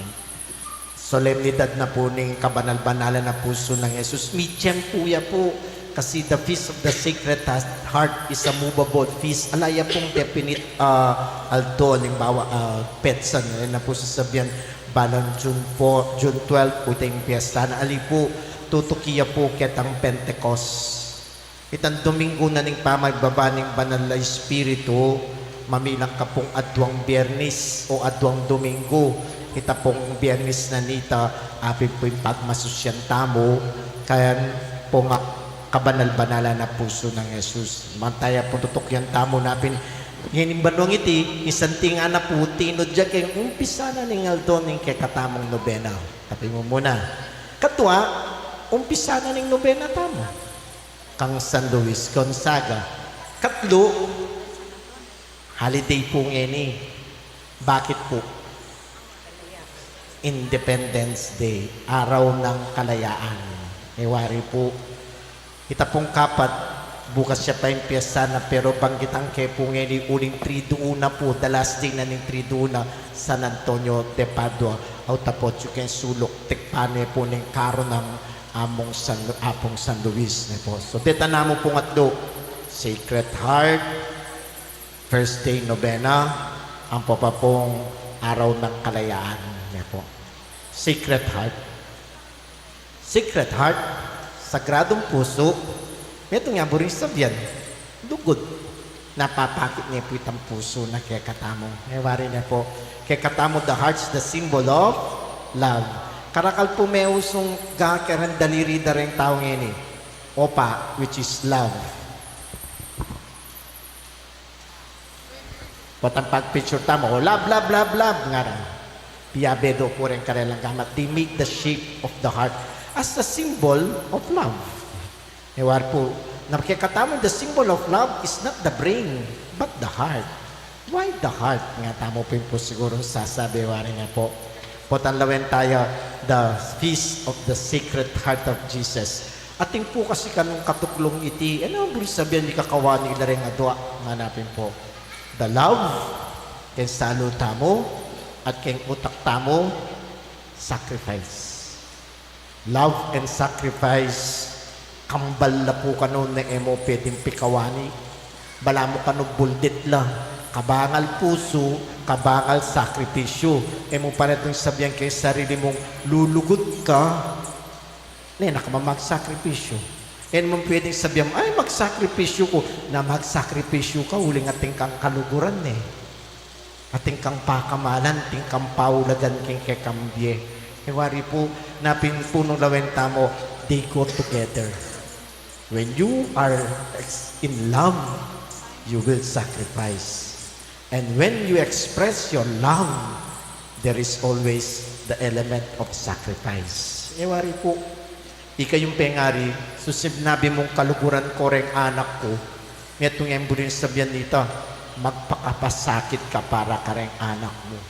solemnidad na pu ning kabanal-banalan a pusu nang Jesus. Mityan pu ya pu, kasi the Feast of the Sacred Heart is a movable feast. Ala ya pung definite, ah, aldo, halimbawa, ah, petsa, e na pu sasabian, balang June four, June twelve, pu ita ing piyesta na. Ali pu, tutuki ya pu ketang Pentecost. Itang Domingo na ning pamagbaba ning Banal a Espiritu, mamilang ka pung aduang Biyernes o aduang Domingo. Ita pung Biyernes na nita, apin pu ing pagmasusyan tamu, kayan pu nga kabanal-banalan a pusu nang Jesus. Mantaya pung tutukyan tamu na pin, ngening banuang iti, ing santing ana pu, tinud ya keng umpisa na ning aldo ning kekatamung nobena. Tapi mu muna. Katua, umpisa na ning nobena tamu. Kang San Luis Gonzaga. Katlu, holiday pu ngeni. Bakit pu? Independence Day, Araw ng Kalayaan. E wari pu, ita pung kapat, bukas ya pa ing piyesta na, pero banggitan ke pu ngeni uling Triduum na pu, the last day na ning Triduum na, San Antonio de Padua. Aut apot yu keng suluk, tikpan ne pu ning karu nang Among San, Apung San Luis, ne pu. So, deta namu pung atlu, Sacred Heart, first day novena, ampo pa pung Araw ng Kalayaan, ne pu. Sacred Heart. Sacred Heart, Sagradong Pusu, metung yang buring sabian, lugud. Napapakit ne pu itang pusu na kekatamu. E wari ne pu, kekatamu, the heart's the symbol of love. Karakal pu meusung ga kareng daliri da reng tau ngeni. Opa, which is love. Potang pag-picture tamu, o, love, love, love, love, ngara. Piabe do pu reng karelang gamat, they make the shape of the heart as a symbol of love. E wari pu, na kekatamu, the symbol of love is not the brain, but the heart. Why the heart? Nga tamu pin pu siguru sasabi, wari ne pu. Potang lawen taya, the Feast of the Sacred Heart of Jesus. Atin pu kasi kanung katuklung iti, e na buring sabian, ikakawani la reng adua, ngana pin pu. The love, keng salu tamu, at keng utak tamu, sacrifice. Love and sacrifice, kambal la pu kanu, ne e mu pwedeng pikawani. Balamu kanu buldit la, kabangal pusu, kabangal sakripisyu. E mu pa retung sabian keng sarili mung lulugud ka, ne na ka man magsakripisyu. E naman pwedeng sabian, ay, magsakripisyu ku, na magsakripisyu ka, uling atin kang kaluguran, e. Atin kang pakamalan, atin kang paulagan keng kekang bie. E wari pu, na pin pu nung lawen tamu, they go together. When you are ex-, in love, you will sacrifice. And when you express your love, there is always the element of sacrifice. E wari pu, ikayung pengari, susinabi mung kaluguran ko reng anak ku, metung yang buring sabian nita, Magpakapasakit ka para kareng anak mu.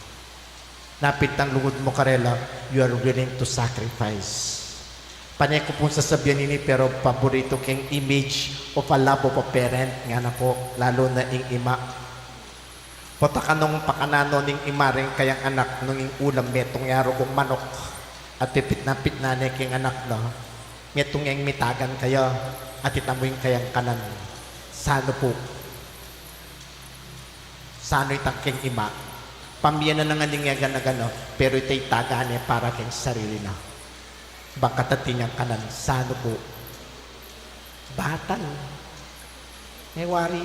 Napin itang lugud mu karela, you are willing to sacrifice. Pane ku pung sasabian ini, pero paboritu keng image of a love of a parent, ngana ku, lalu na ing ima. Pota ka nung pakananu ning ima reng kayang anak nung ing ulam metung ya rugong manok at pipitna-pitna ne keng anak na, metung yang mitagan kaya at itamu ing kayang kanan. Sanu pu? Sanu itang keng ima? Pamie na ngan ing gana-gana, pero ita itaga ne para keng sarili na. Bang katating yang kanan, sanu pu? Batal. E wari,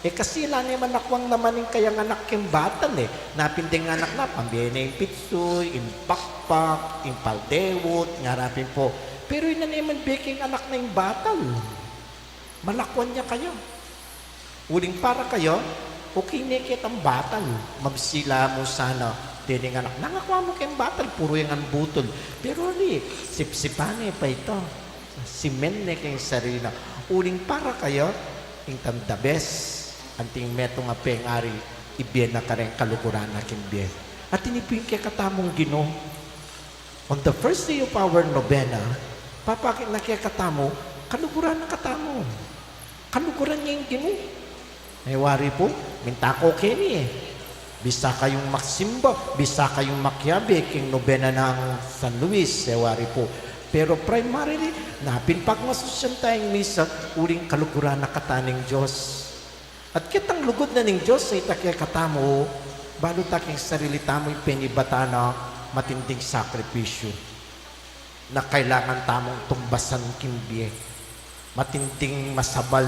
e kasi ala ne man lakuang laman ing kayang anak keng batal e. Napin deng anak na, pamie ne ing pitsuy, ing pakpak, ing paldewut, ngara pin pu. Pero ina ne man bie keng anak na ing batal. Malakuan ya kaya. Uling para kaya, okay ne ketang batal. Mabsila mu sana, dening anak, nangakua mu keng batal, puru yang butul. Pero ali, sipsipan ne pa ita. Simen ne keng sarili na. Uling para kaya, ing tanda bes, anting metung a pengari, ibie na kareng kaluguran na king bie. At ini pu ing kekatamung Ginu. On the first day of our novena, papakit na kekatamu, kaluguran na katamu. Kaluguran ne ing Ginu. E wari pu, minta ko keni e. Bisa kayung magsimba, bisa kayung makiabe king novena nang San Luis, e wari pu. Pero primarily, napin pagmasusyan taya ing misa, uling kaluguran na kata ning Dios. At ketang lugud na ning Dios a ita kekatamu, balu ta king sarili tamu ing penibatan na matinding sakripisyu na kailangan tamung tumbasan king bie. Matinding masabal,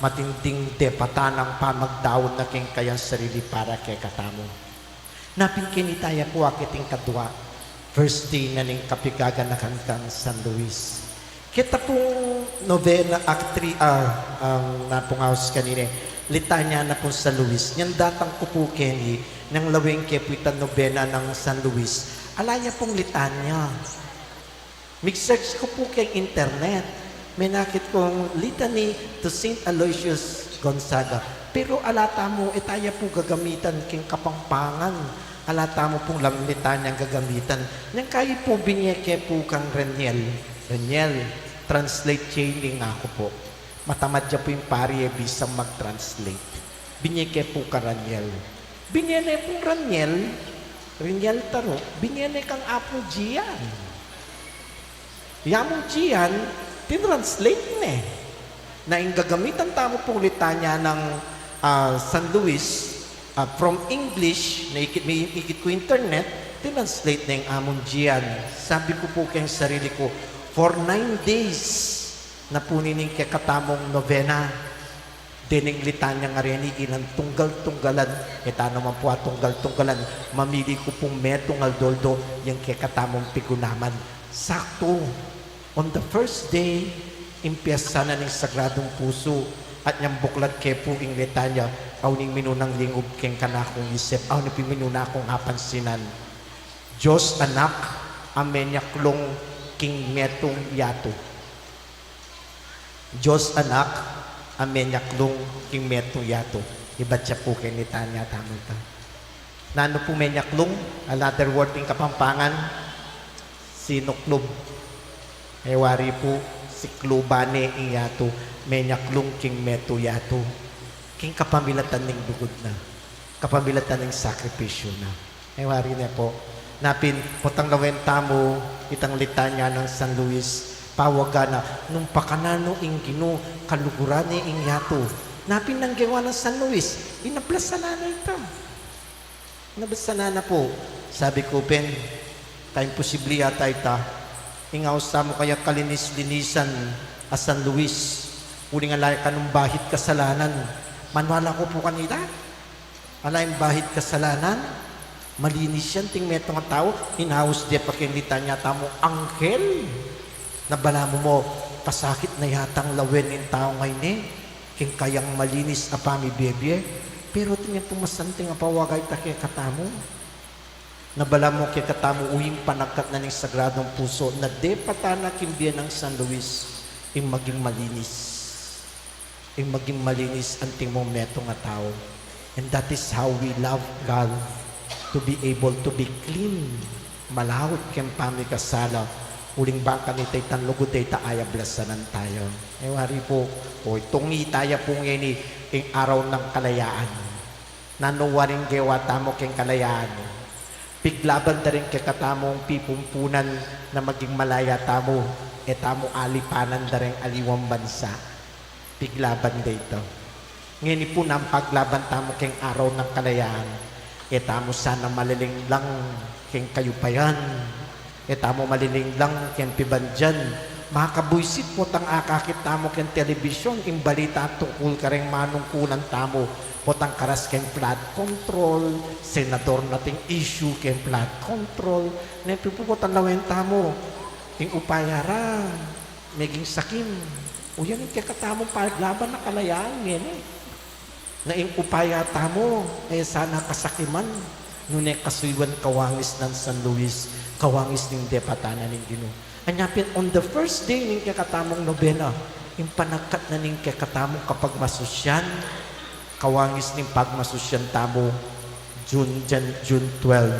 matinding depatan nang pamagdaun na king kayang sarili para kekatamu. Napin keni taya pu akit ing kadua, first day na ning kapigaganakan kang San Luis. Keta pung novena, actually, ah, um, napungaus kanine, litanya na pung San Luis. Nyang datang ku pu keni, nang lawen ke pu itang novena nang San Luis. Ala ya pung litanya. Mig-search ku pu keng internet, menakit kung Litany to Saint Aloysius Gonzaga. Pero ala tamu, e taya pu gagamitan keng Kapampangan. Ala tamu pung lamlitan yang gagamitan. Nyang kayi pu binie ke pu kang Reniel. Reniel, translate ye ini, ngaku pu. Matamad ya pu ing pari e, bisang mag-translate. Binie ke pu kang Reniel. Binie ne pung Reniel, Reniel Taro, binie ne kang Apung Gian. I Among Gian, tinranslate ne. Na ing gagamitan tamu pung litanya nang, ah, San Luis, ah, from English, na ikit, mi-, ikit ku internet, tinranslate ne ing Among Gian. Sabi ku pu keng sarili ku, for nine days, na pu nining kekatamung novena. Dening litanya ngeni, ilang tunggal-tunggalan, e ta naman pu atunggal-tunggalan, mamili ku pung metung aldo-aldo, yang kekatamung pigunaman. Saktu, on the first day, ing piesta na ning Sagradung Pusu, at nyang buklat ke pu ing litanya, awn ing minunang lingub keng kanakung isip, awn ing minuna kung apansinan. Dios Anak, a menyaklung king metung yatu. Dios Anak, a menyaklung king metung yatu. Ibat ya pu keng litanya tamu ita. Nanu pu menyaklung? Another word king Kapampangan, sinuklub. E wari pu, sikluban ne ing yatu, menyaklung king metung yatu. King kapamilatan ning lugud na, kapamilatan ning sakripisyu na. E wari ne pu, napin, potang lawen tamu itang litanya nang San Luis, pawaga na, nung pakananu ing Ginu, kaluguran ne ing yatu. Napin nang gewa nang San Luis, inablasan na ita. Inablasan na pu. Sabi ku pin, kaimposibli yata ita. Ing aus tamu kaya kalinis-linisan a San Luis. Uling ala ya kanung bahit kasalanan. Maniwala ku pu kanita. Ala yang bahit kasalanan, malinis yan, anting metung a tau, inaus de pa keng litanya tamu, anghel. Na balamu mo, pasakit na yatang lawen ning tau ngeni, king kayang malinis a pamibie-bie, pero atin yang pu masanting a pawaga ita kekatamu. Na balamu kekatamu, uling panagkat na ning Sagradung Pusu, na depatan na king bie nang San Luis, ing maging malinis. Ing maging malinis anting mung metung a tau. And that is how we love God, to be able to be clean, malaut keng pamikasala, uling bang kanita itang lugud e ta ayablasanan taya. E wari pu, o itung itaya pu ngeni ing araw nang kalayaan. Nanu waring gewa tamu keng kalayaan? Piglaban da ring kekatamung pipumpunan na maging malaya tamu, e tamu alipanan da ring aliwang bansa. Piglaban da ita. Ngeni pu nung paglaban tamu keng araw nang kalayaan, e tamu sana malilinglang keng kayupayan, e tamu malilinglang keng pibandian. Makabuisit potang akakit tamu keng telebisyon ing balita tungkul kareng manungkulan tamu, potang karas keng flood control, senador na ating issue keng flood control. Nung pu potang lawen tamu, ing upaya ra meging sakim. O yan ing kekatamung paglaban na kalayaan ngeni. Na ing upaya tamu e sana kasakiman, nune kasuyuan kawangis nang San Luis, kawangis ning depatana ning Ginu. Anya pin on the first day ning kekatamung nobena, ing panagkat na ning kekatamung kapagmasusyan, kawangis ning pagmasusyan tamu, June, Jan-, June twelve,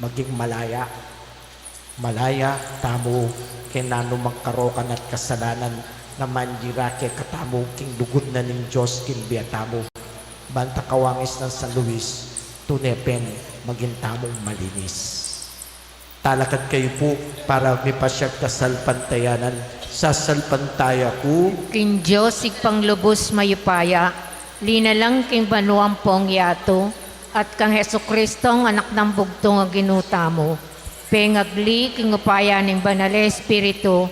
maging malaya. Malaya tamu keng nanumang karokan at kasalanan na mangyari kekatamu king lugud na ning Dios king bie tamu. Banta kawangis nang San Luis, tune pin maging tamung malinis. Talakad kayu pu para mipasyag kasalpantayanan. Sasalpantaya ku king Dios Ibpang lubus mayupaya, linalang king banua ampong yatu, at kang Jesucristong Anak nang bugtung a Ginu tamu, pengagli king upaya ning Banal a Espiritu,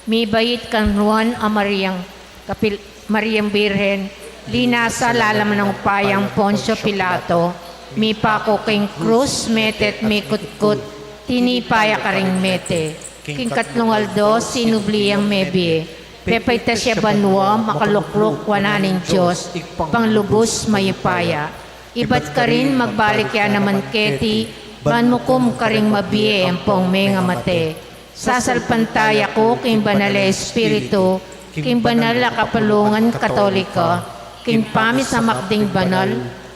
mibait kang Nuan a Mariang kapil-, Mariang Birhen, linasa lalam ning upayang Poncio Pilato, mipaku king krus, mete at mikutkut, tinipa ya karing mete, king katlung aldo sinubli yang mebie, pepaitas ya banua, makalukluk wanan ning Dios Ibpang lubus mayupaya. Ibat karin magbalik ya naman keti, ban mukum karing mabie ampong mengamate. Sasalpantaya ku king Banal a Espiritu, king banal a kapulungan Katolika, king pamisamak ding banal,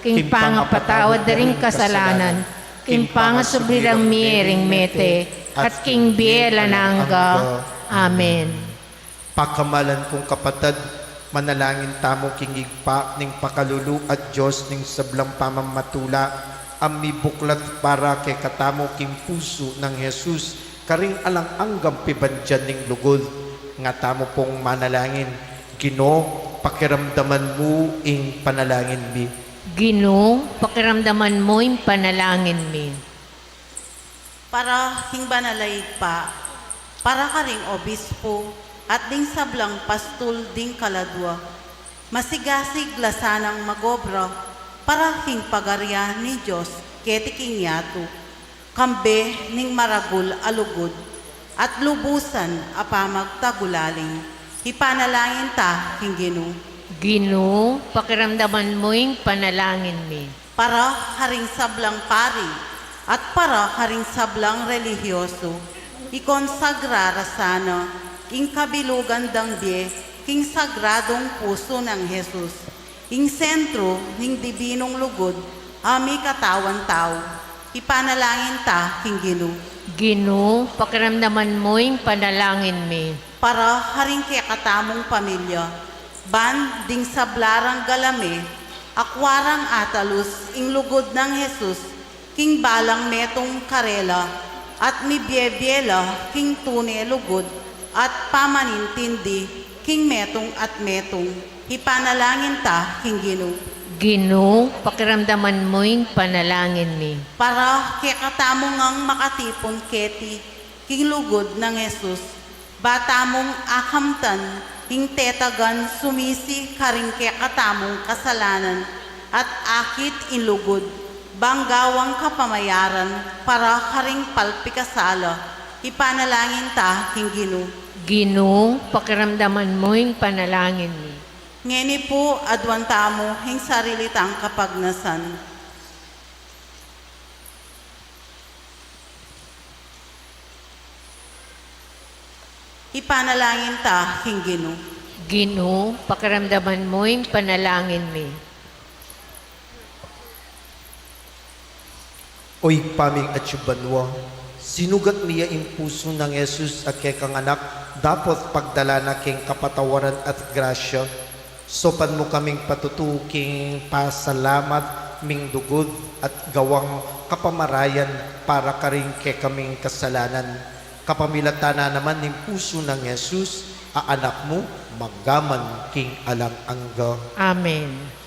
king pangapatawad da ring kasalanan, king pangasubli rang mie ring mete, at king bie alang angga. Amen. Pakamalan kung kapatad, manalangin tamu king Ibpa ning pakalulu at Dios ning sablang pamamatula, a mibuklat para kekatamu king pusu nang Jesus, karing alang anggang pibandian ning lugud. Nga tamu pung manalangin. Ginu, pakiramdaman mu ing panalangin mi. Ginu, pakiramdaman mu ing panalangin mi. Para king Banal a Ibpa, para karing obispo, at ding sablang pastul ding kaladua, masigasig la sanang magobra para king pagarian ning Dios keti king yatu, kambe ning maragul a lugud at lubusan a pamagtagulaling. Ipanalangin ta king Ginu. Ginu, pakiramdaman mu ing panalangin mi. Para karing sablang pari at para karing sablang relihiyoso, ikonsagra ra sana ing kabilugan dang bie king sagradung pusu nang Jesus, ing sentru ning dibinung lugud a mikatawan tau. Ipanalangin ta king Ginu. Ginu, pakiramdaman mu ing panalangin mi. Para karing kekatamung pamilya, ban ding sabla rang galame, akua rang atalus ing lugud nang Jesus king balang metung karela, at mibie-bie la king tune lugud at pamanintindi king metung at metung. Ipanalangin ta king Ginu. Ginu, pakiramdaman mu ing panalangin mi. Para kekatamu ngang makatipun keti king lugud nang Jesus, ba tamung akamtan ing tetagan sumisi karing kekatamung kasalanan at akit ing lugud, bang gawang kapamayaran para karing palpikasala. Ipanalangin ta king Ginu. Ginu, pakiramdaman mu ing panalangin mi. Ngeni pu, aduan tamu ing sarili tang kapagnasan. Ipanalangin ta king Ginu. Ginu, pakiramdaman mu ing panalangin mi. O Ibpa ming atsu banua, sinugat mi ya ing pusu nang Jesus a kekang Anak, dapot pagdala na king kapatawaran at grasya, saupan mu kaming patutu king pasalamat ming lugud at gawang kapamarayan para karing kekaming kasalanan. Kapamilatan na naman ning pusu nang Jesus a Anak mu, magpaman king alang angga. Amen.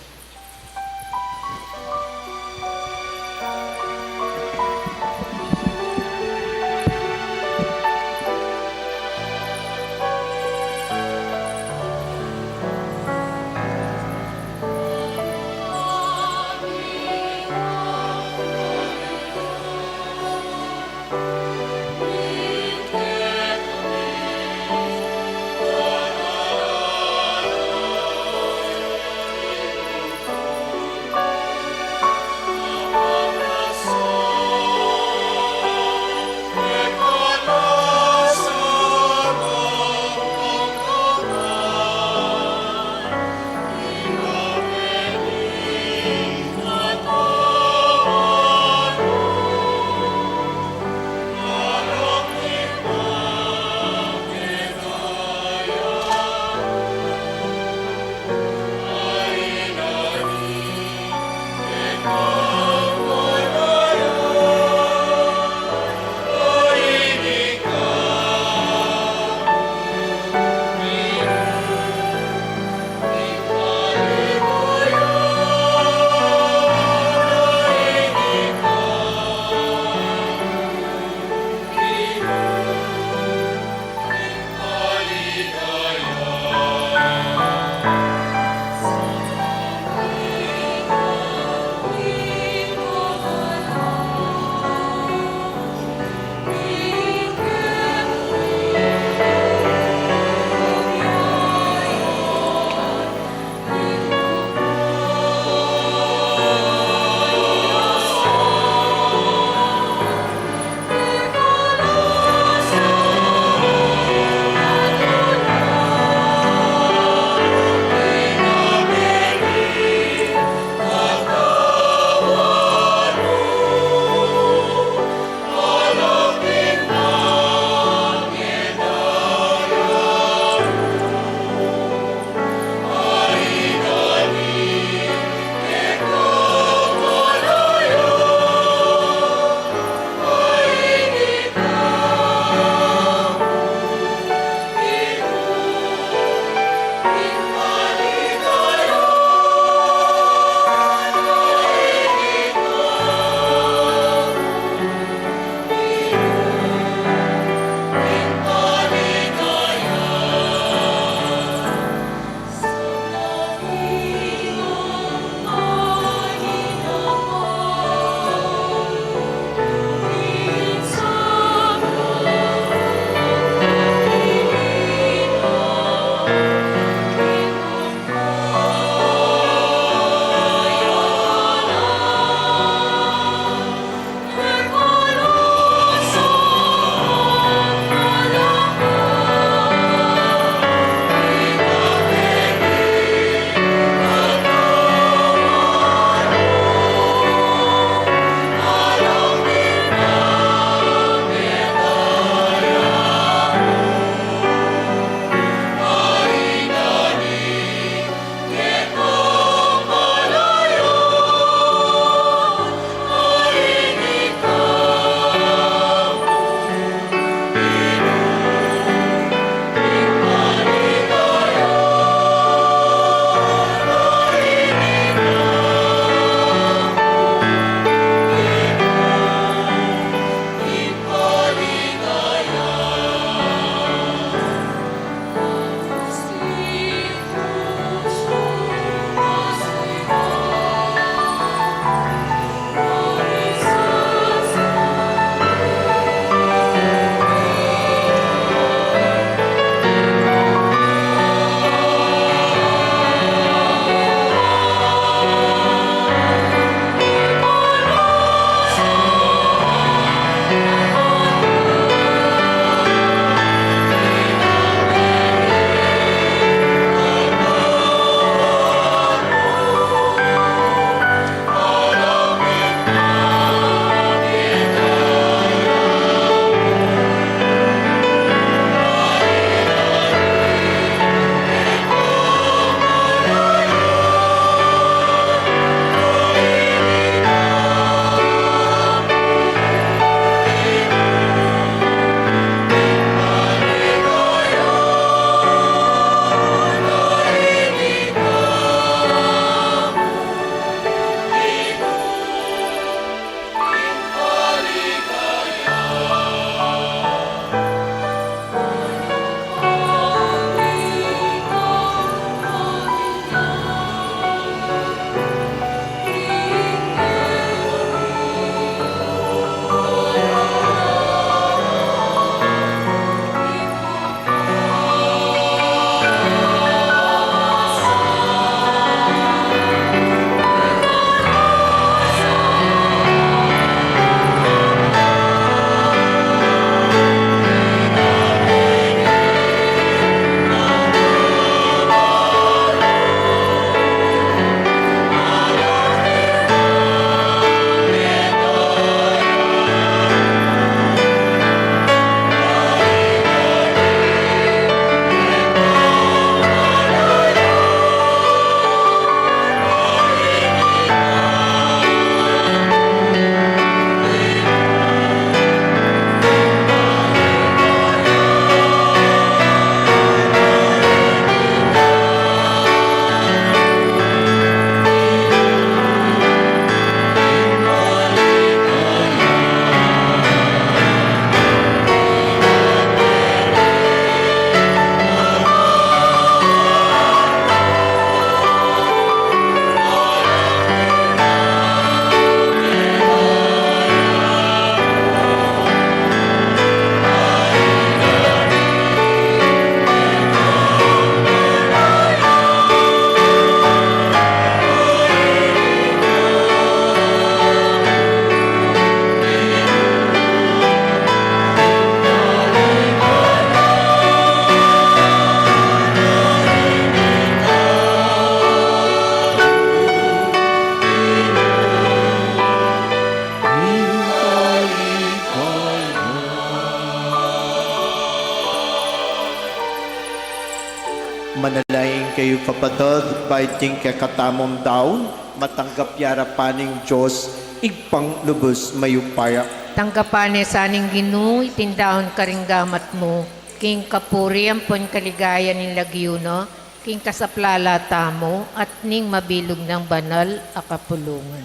Manalangin kayu, kapatad, ba iting kekatamung daun matanggap ya arapan ning Dios, Ibpang lubus mayupaya. Tanggapan ne sa ning Ginu iting daun karing gamat mu, king kapurian ampon kaligayan ning lagyu na, king kasaplalan tamu at ning mabilug nang banal a kapulungan.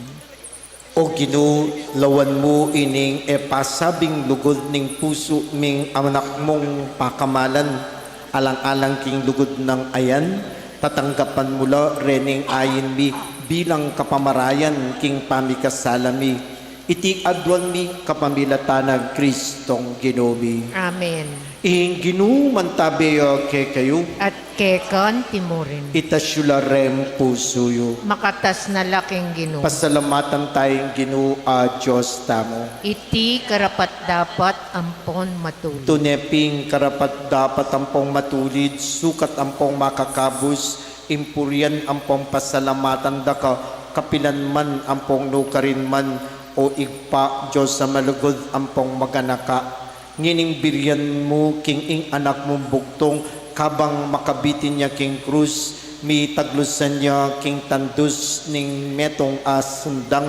O Ginu, lawan mu ining e pasabing lugud ning pusu ming anak mung pakamalan, alang-alang king lugud nang ayan, tatanggapan mu la rening ain mi bilang kapamarayan king pamikasala mi. Iti aduan mi kapamilatan nang Kristong Ginu mi. Amen. Ing Ginu mantabe ya kekayu. At keka mu rin. Itas yu la reng pusu yu. Makatas na la king Ginu. Pasalamatan taya ing Ginu a Dios tamu. Iti karapat-dapat ampon matulid. Tune pin karapat-dapat ampon matulid, sukat ampon makakabus, ing purian ampon pasalamatan da ka, kapilan man ampon nukarin man, O Ibpa, Dios a malugud ampon maganaka. Ngening birian mu king ing anak mung bugtung, kabang makabitin ya king krus, mitaglusan ya king tandus ning metung a sundang,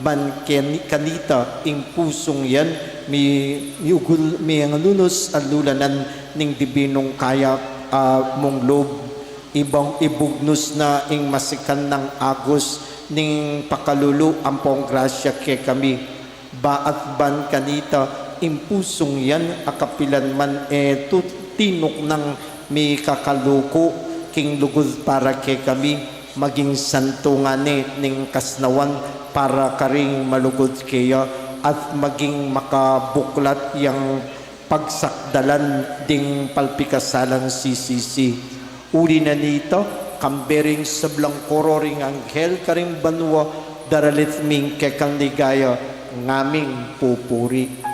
ban keni-, kanita ing pusung yan, mi-, miugul, minganunus a lulanan ning dibinung kaya, a, mung lub. Ibang ibugnus na ing masikan nang agus ning pakalulu ampong grasya kekami. Baat ban kanita ing pusung yan a kapilan man e tu-, tinuknang mikakaluku king lugud para kekami, maging santungan ne ning kasnawan para karing malugud keya at maging makabuklat yang pagsakdalan ding palpikasalang sisisi. Uli na nita, kambe ring sablang koro ring anghel karing banua, daralit mi ing kekang ligaya, ngaming pupuri.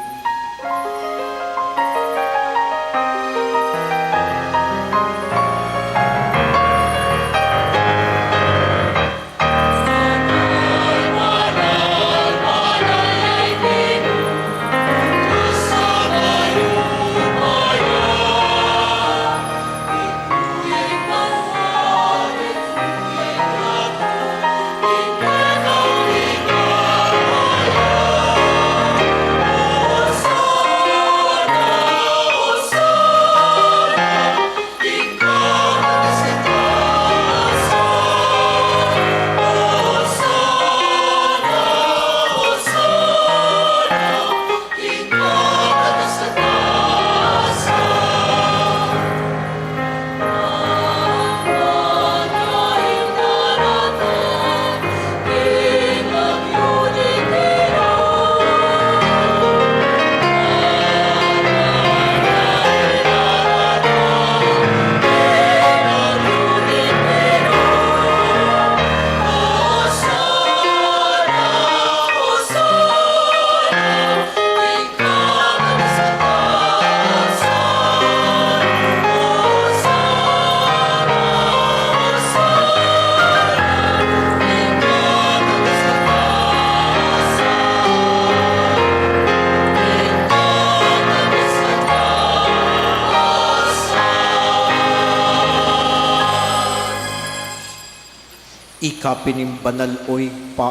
Ika pin ing banal, o Ibpa,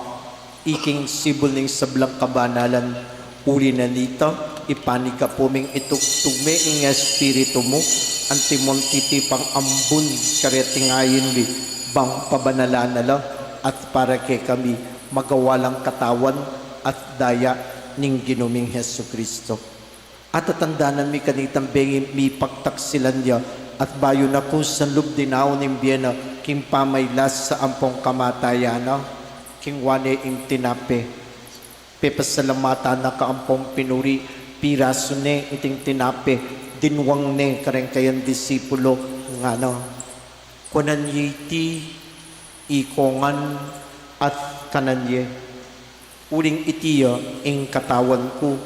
iking sibul ning sablang kabanalan, uli na nita, ipanikapu ming itugtug me ing Espiritu mu, antimong titipang ambun kareting ain mi, bang pabanalan na la, at para kekami, magawa lang katawan at daya ning Ginu ming Jesucristo. At tatandanan mi kanitang bengi mipagtaksilan ya, at bayu na ku sanlub dinaun ing bie na, king pamailas sa ampong kamatayan na, kingwa ne ing tinape. Pepasalamatan na ka ampong pinuri, pirasu ne iting tinape, dinwang ne kareng kayang disipulo, ngana, kuanan ye iti, ikongan, at kanan ye. Uling iti ya ing katawan ku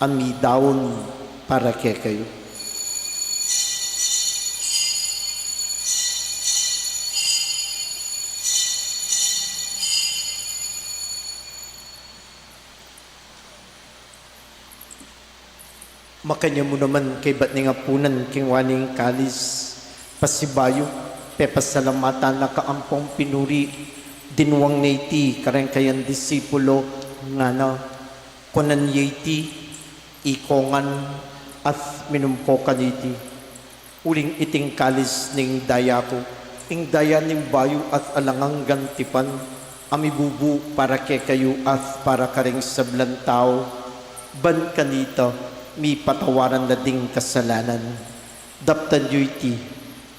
a midaun para kekayu. Makanyan mu naman kaybat ning apunan, kingwa ne ing kalis, Pasibayu, pepasalamatan na ka ampong pinuri, dinuang ne iti kareng kayang disipulo, ngana, kuanan ye iti, ikongan, at minum ko kaniti. Uling iting kalis ning daya ku, ing daya ning bayu at alang anggang tipan, a mibubu para kekayu at para karing sablang tau, ban kanita mipatawaran la ding kasalanan. Daptan yu iti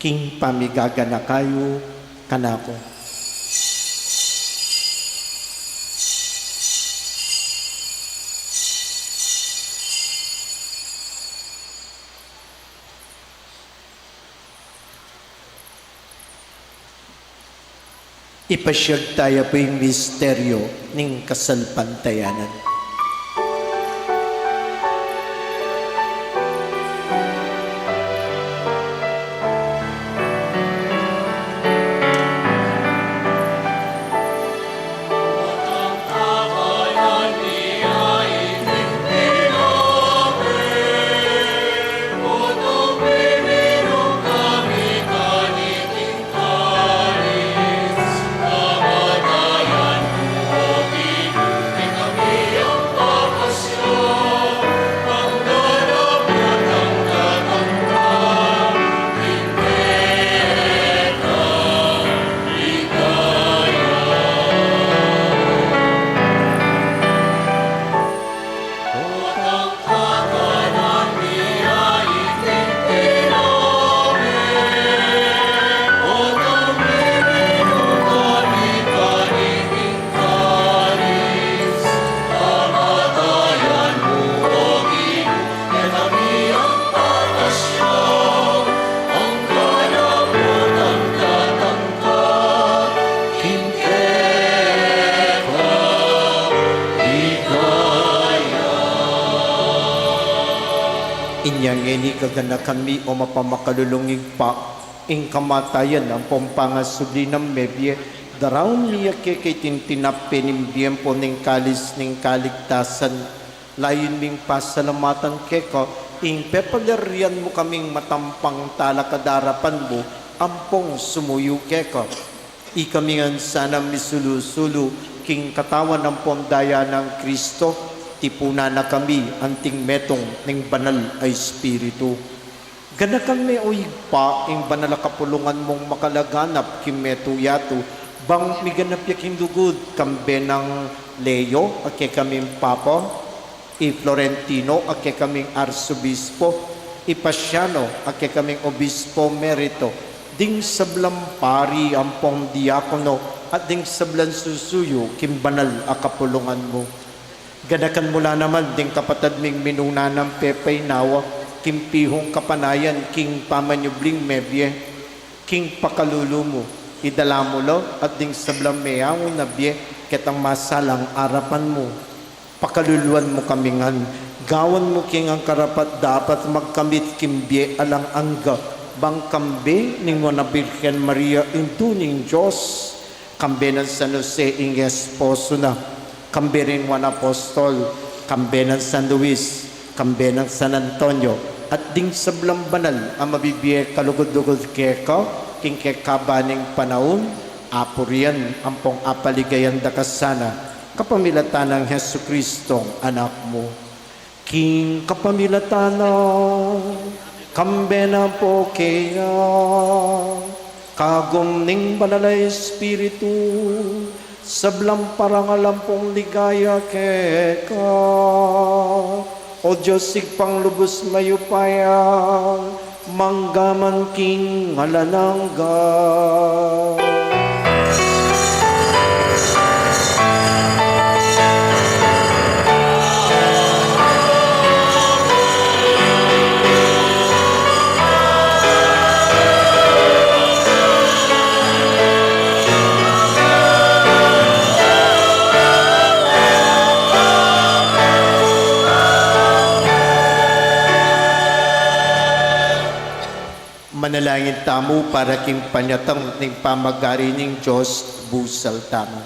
king pamigaganaka yu kanaku. Ipasiag taya pu ing misteryo ning kasalpantayanan. Inya ngeni, kaganakan mi, o mapamakalulung Ibpa, ing kamatayan ampong pangasubli nang mebie, daraun mi ya keka iting tinape ning bie ampo ning kalis ning kaligtasan. Layun ming pasalamatan keka ing pepalyarian mu kaming matampang talakad arapan mu ampong sumuyu keka. Ikami ngan sana misulu-sulu king katawan ampong daya nang Kristo, tipunan na kami anting metung ning Banal a Espiritu. Ganakan me, o Ibpa, ing banal a kapulungan mung makalaganap king metung yatu, bang miganap ya king lugud, kambe nang Leo a kekaming Papa, i Florentino a kekaming Arsobispo, i Pasiano a kekaming Obispo Emerito, ding sablang pari ampong diakono, at ding sablang susuyu king banal a kapulungan mu. Ganakan mu la naman ding kapatad ming minuna nang pepaynawa king pihung kapanayan king pamanyubling mebie, king pakalulu mu, idala mu la at ding sablang meaun a bie ketang masalang arapan mu. Pakaluluan mu kami ngan, gawan mu king karapat-dapat magkamit king bie alang angga, bang kambe ning Nuan a Birhen Maria, Indu ning Dios, kambe nang San Jose ing esposo na, kambe ring Nuan Apostol, kambe nang San Luis, kambe nang San Antonio, at ding sablang banal a mabibie kalugud-lugud keka king kekaba ning panaun, apurian ampong apaligayan da ka sana, kapamilatan nang Jesucristong Anak mu. King kapamilatan na, kambe na po keya, kagum ning Banal a Espiritu, sablang parangal ampong ligaya keka, O Dios, Ibpang lubus mayupaya, mangga man king alang angga. Manalangin tamu para king panyatang ning pamagari ning Dios, busal tamu.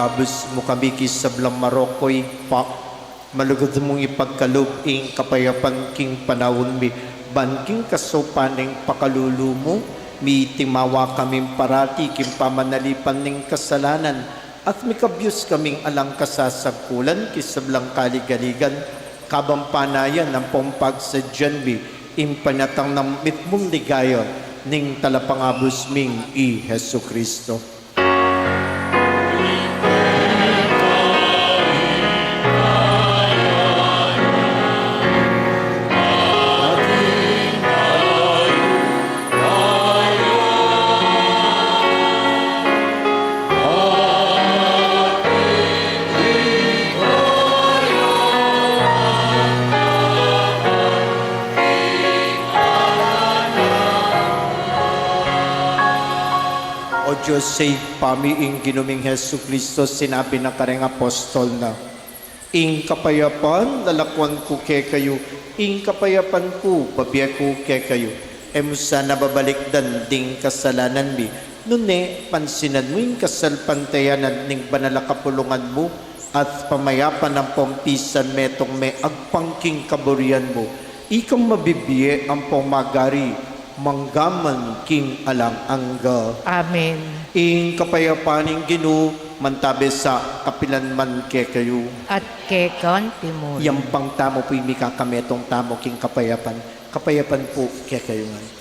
Abus mu kami king sablang marok, Ibpa, malugud mung ipagkalub ing kapayapan king panaun mi, ban king kasaupan ning pakalulu mu, mitimawa kaming parati king pamanalipan ning kasalanan, at mikabyus kaming alang kasasagkulan king sablang kaligaligan, kabang panayan ampong pagsadyan mi ing panyatang nang mitmung ligaya ning Talapangabus ming i Jesucristo. O Dios, Ibpa mi, ing Ginu ming Jesucristo, sinabi na karing apostol na, "Ing kapayapan lalakwan ku kekayu, ing kapayapan ku babie ku kekayu." E mu sana babalikdan ding kasalanan mi, nune pansinan mu ing kasalpantayanan ning banal a kapulungan mu, at pamayapan ampong pisan metung me agpang king kaburian mu, ikang mabibie ampong magari manggaman king alang angga. Amen. Ing kapayapan ning Ginu mantabe sa kapilan man kekayu. At keka naman. Yampang tamu pu ing mikakametung tamu king kapayapan. Kapayapan pu kekayu ngan.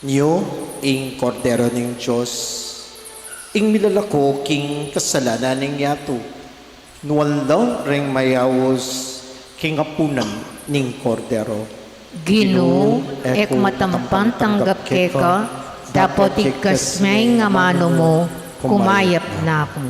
Nyo ing Kordero ning Dios, ing milalako king kasalanan ning yatu. Nuan la ring mayaus king apunan ning Kordero. Ginu, e ku matampang tanggap keka, dapot igkas me ing amanu mu, kumayap na ku.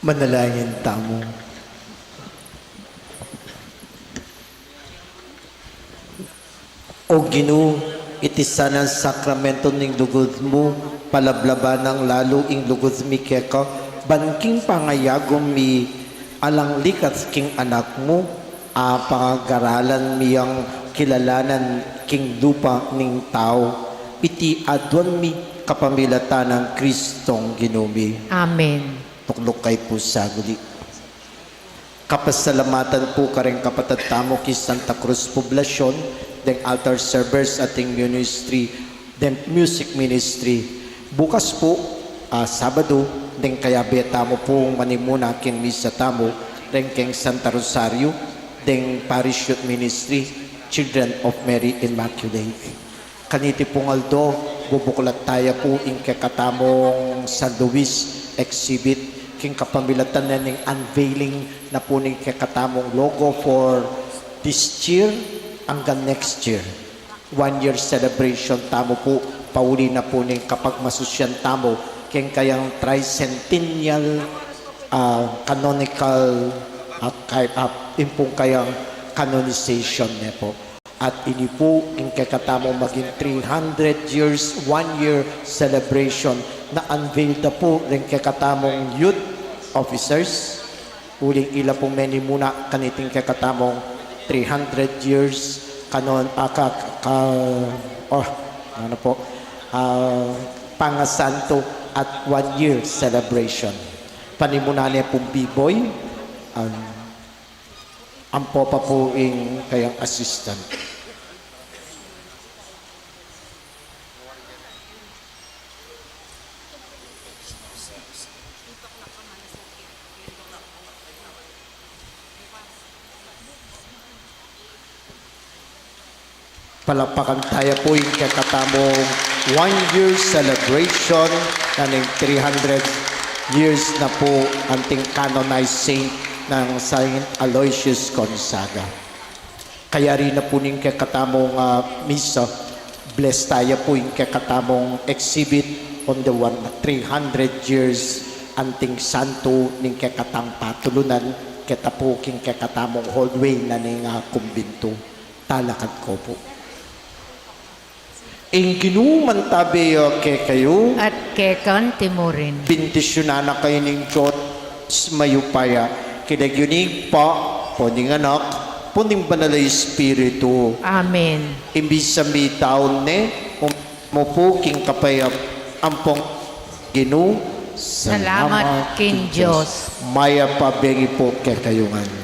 Manalangin tamu. O Ginu, iti sanang sakramentu ning lugud mu, palablaban nang lalu ing lugud mi keka, ban king pangayagum mi alang likas king Anak mu, a pangagaralan mi yang kilalanan king lupa ning tau. Iti aduan mi kapamilatan nang Kristong Ginu mi. Amen. Tukluk kayu pu saguli. Kapasalamatan pu kareng kapatad tamu king Santa Cruz Poblacion, deng altar servers at deng ministry, deng music ministry. Bukas pu, ah, Sabadu, deng kayabe tamu pung manimuna king misa tamu, reng keng Santa Rosario, deng Parish Youth Ministry, Children of Mary Immaculate. Kaniti pung aldo, bubuklat taya pu ing kekatamung San Luis exhibit, king kapamilatan na ning unveiling na pu ning kekatamung logo for this year anggang next year. One year celebration tamu pu, pauli na pu ning kapagmasusyan tamu, king kayang tricentennial, ah, canonical, ah, kay, ah, impung kayang canonization ne pu. At ini pu, ing kekatamung maging three hundred years, one year celebration, na-unveil da pu ring kekatamung youth officers. Uling ila pung menimuna kaniting kekatamung three hundred years kanon, ah, ka, ka, oh, ano po, ah, pangasanto at one year celebration. Panimuna ne pung B-boy, ah, ampo pa pu ing kayang assistant. Palakpakan taya pu ing kekatamung one year celebration na ning three hundred years na pu anting canonized saint nang Saint Aloysius Gonzaga. Kayari na pu ning kekatamung, ah, misa, bless taya pu ing kekatamung exhibit on the one, three hundred years anting santo ning kekatang patulunan, keta pu king kekatamung hallway na ning, ah, kumbintu. Talakad ko pu. Ing Ginu mantabe ya kekayu. At keka naman murin. Bendisyunan na kayu ning Dios mayupaya. King lagyu ning Ibpa, ampo ning Anak, ampo ning Banal a Espiritu. Amen. Ing misa mitaun ne, mu pu king kapayap, ampong Ginu. Salamat king Dios. Mayap a bengi pu kekayu ngan.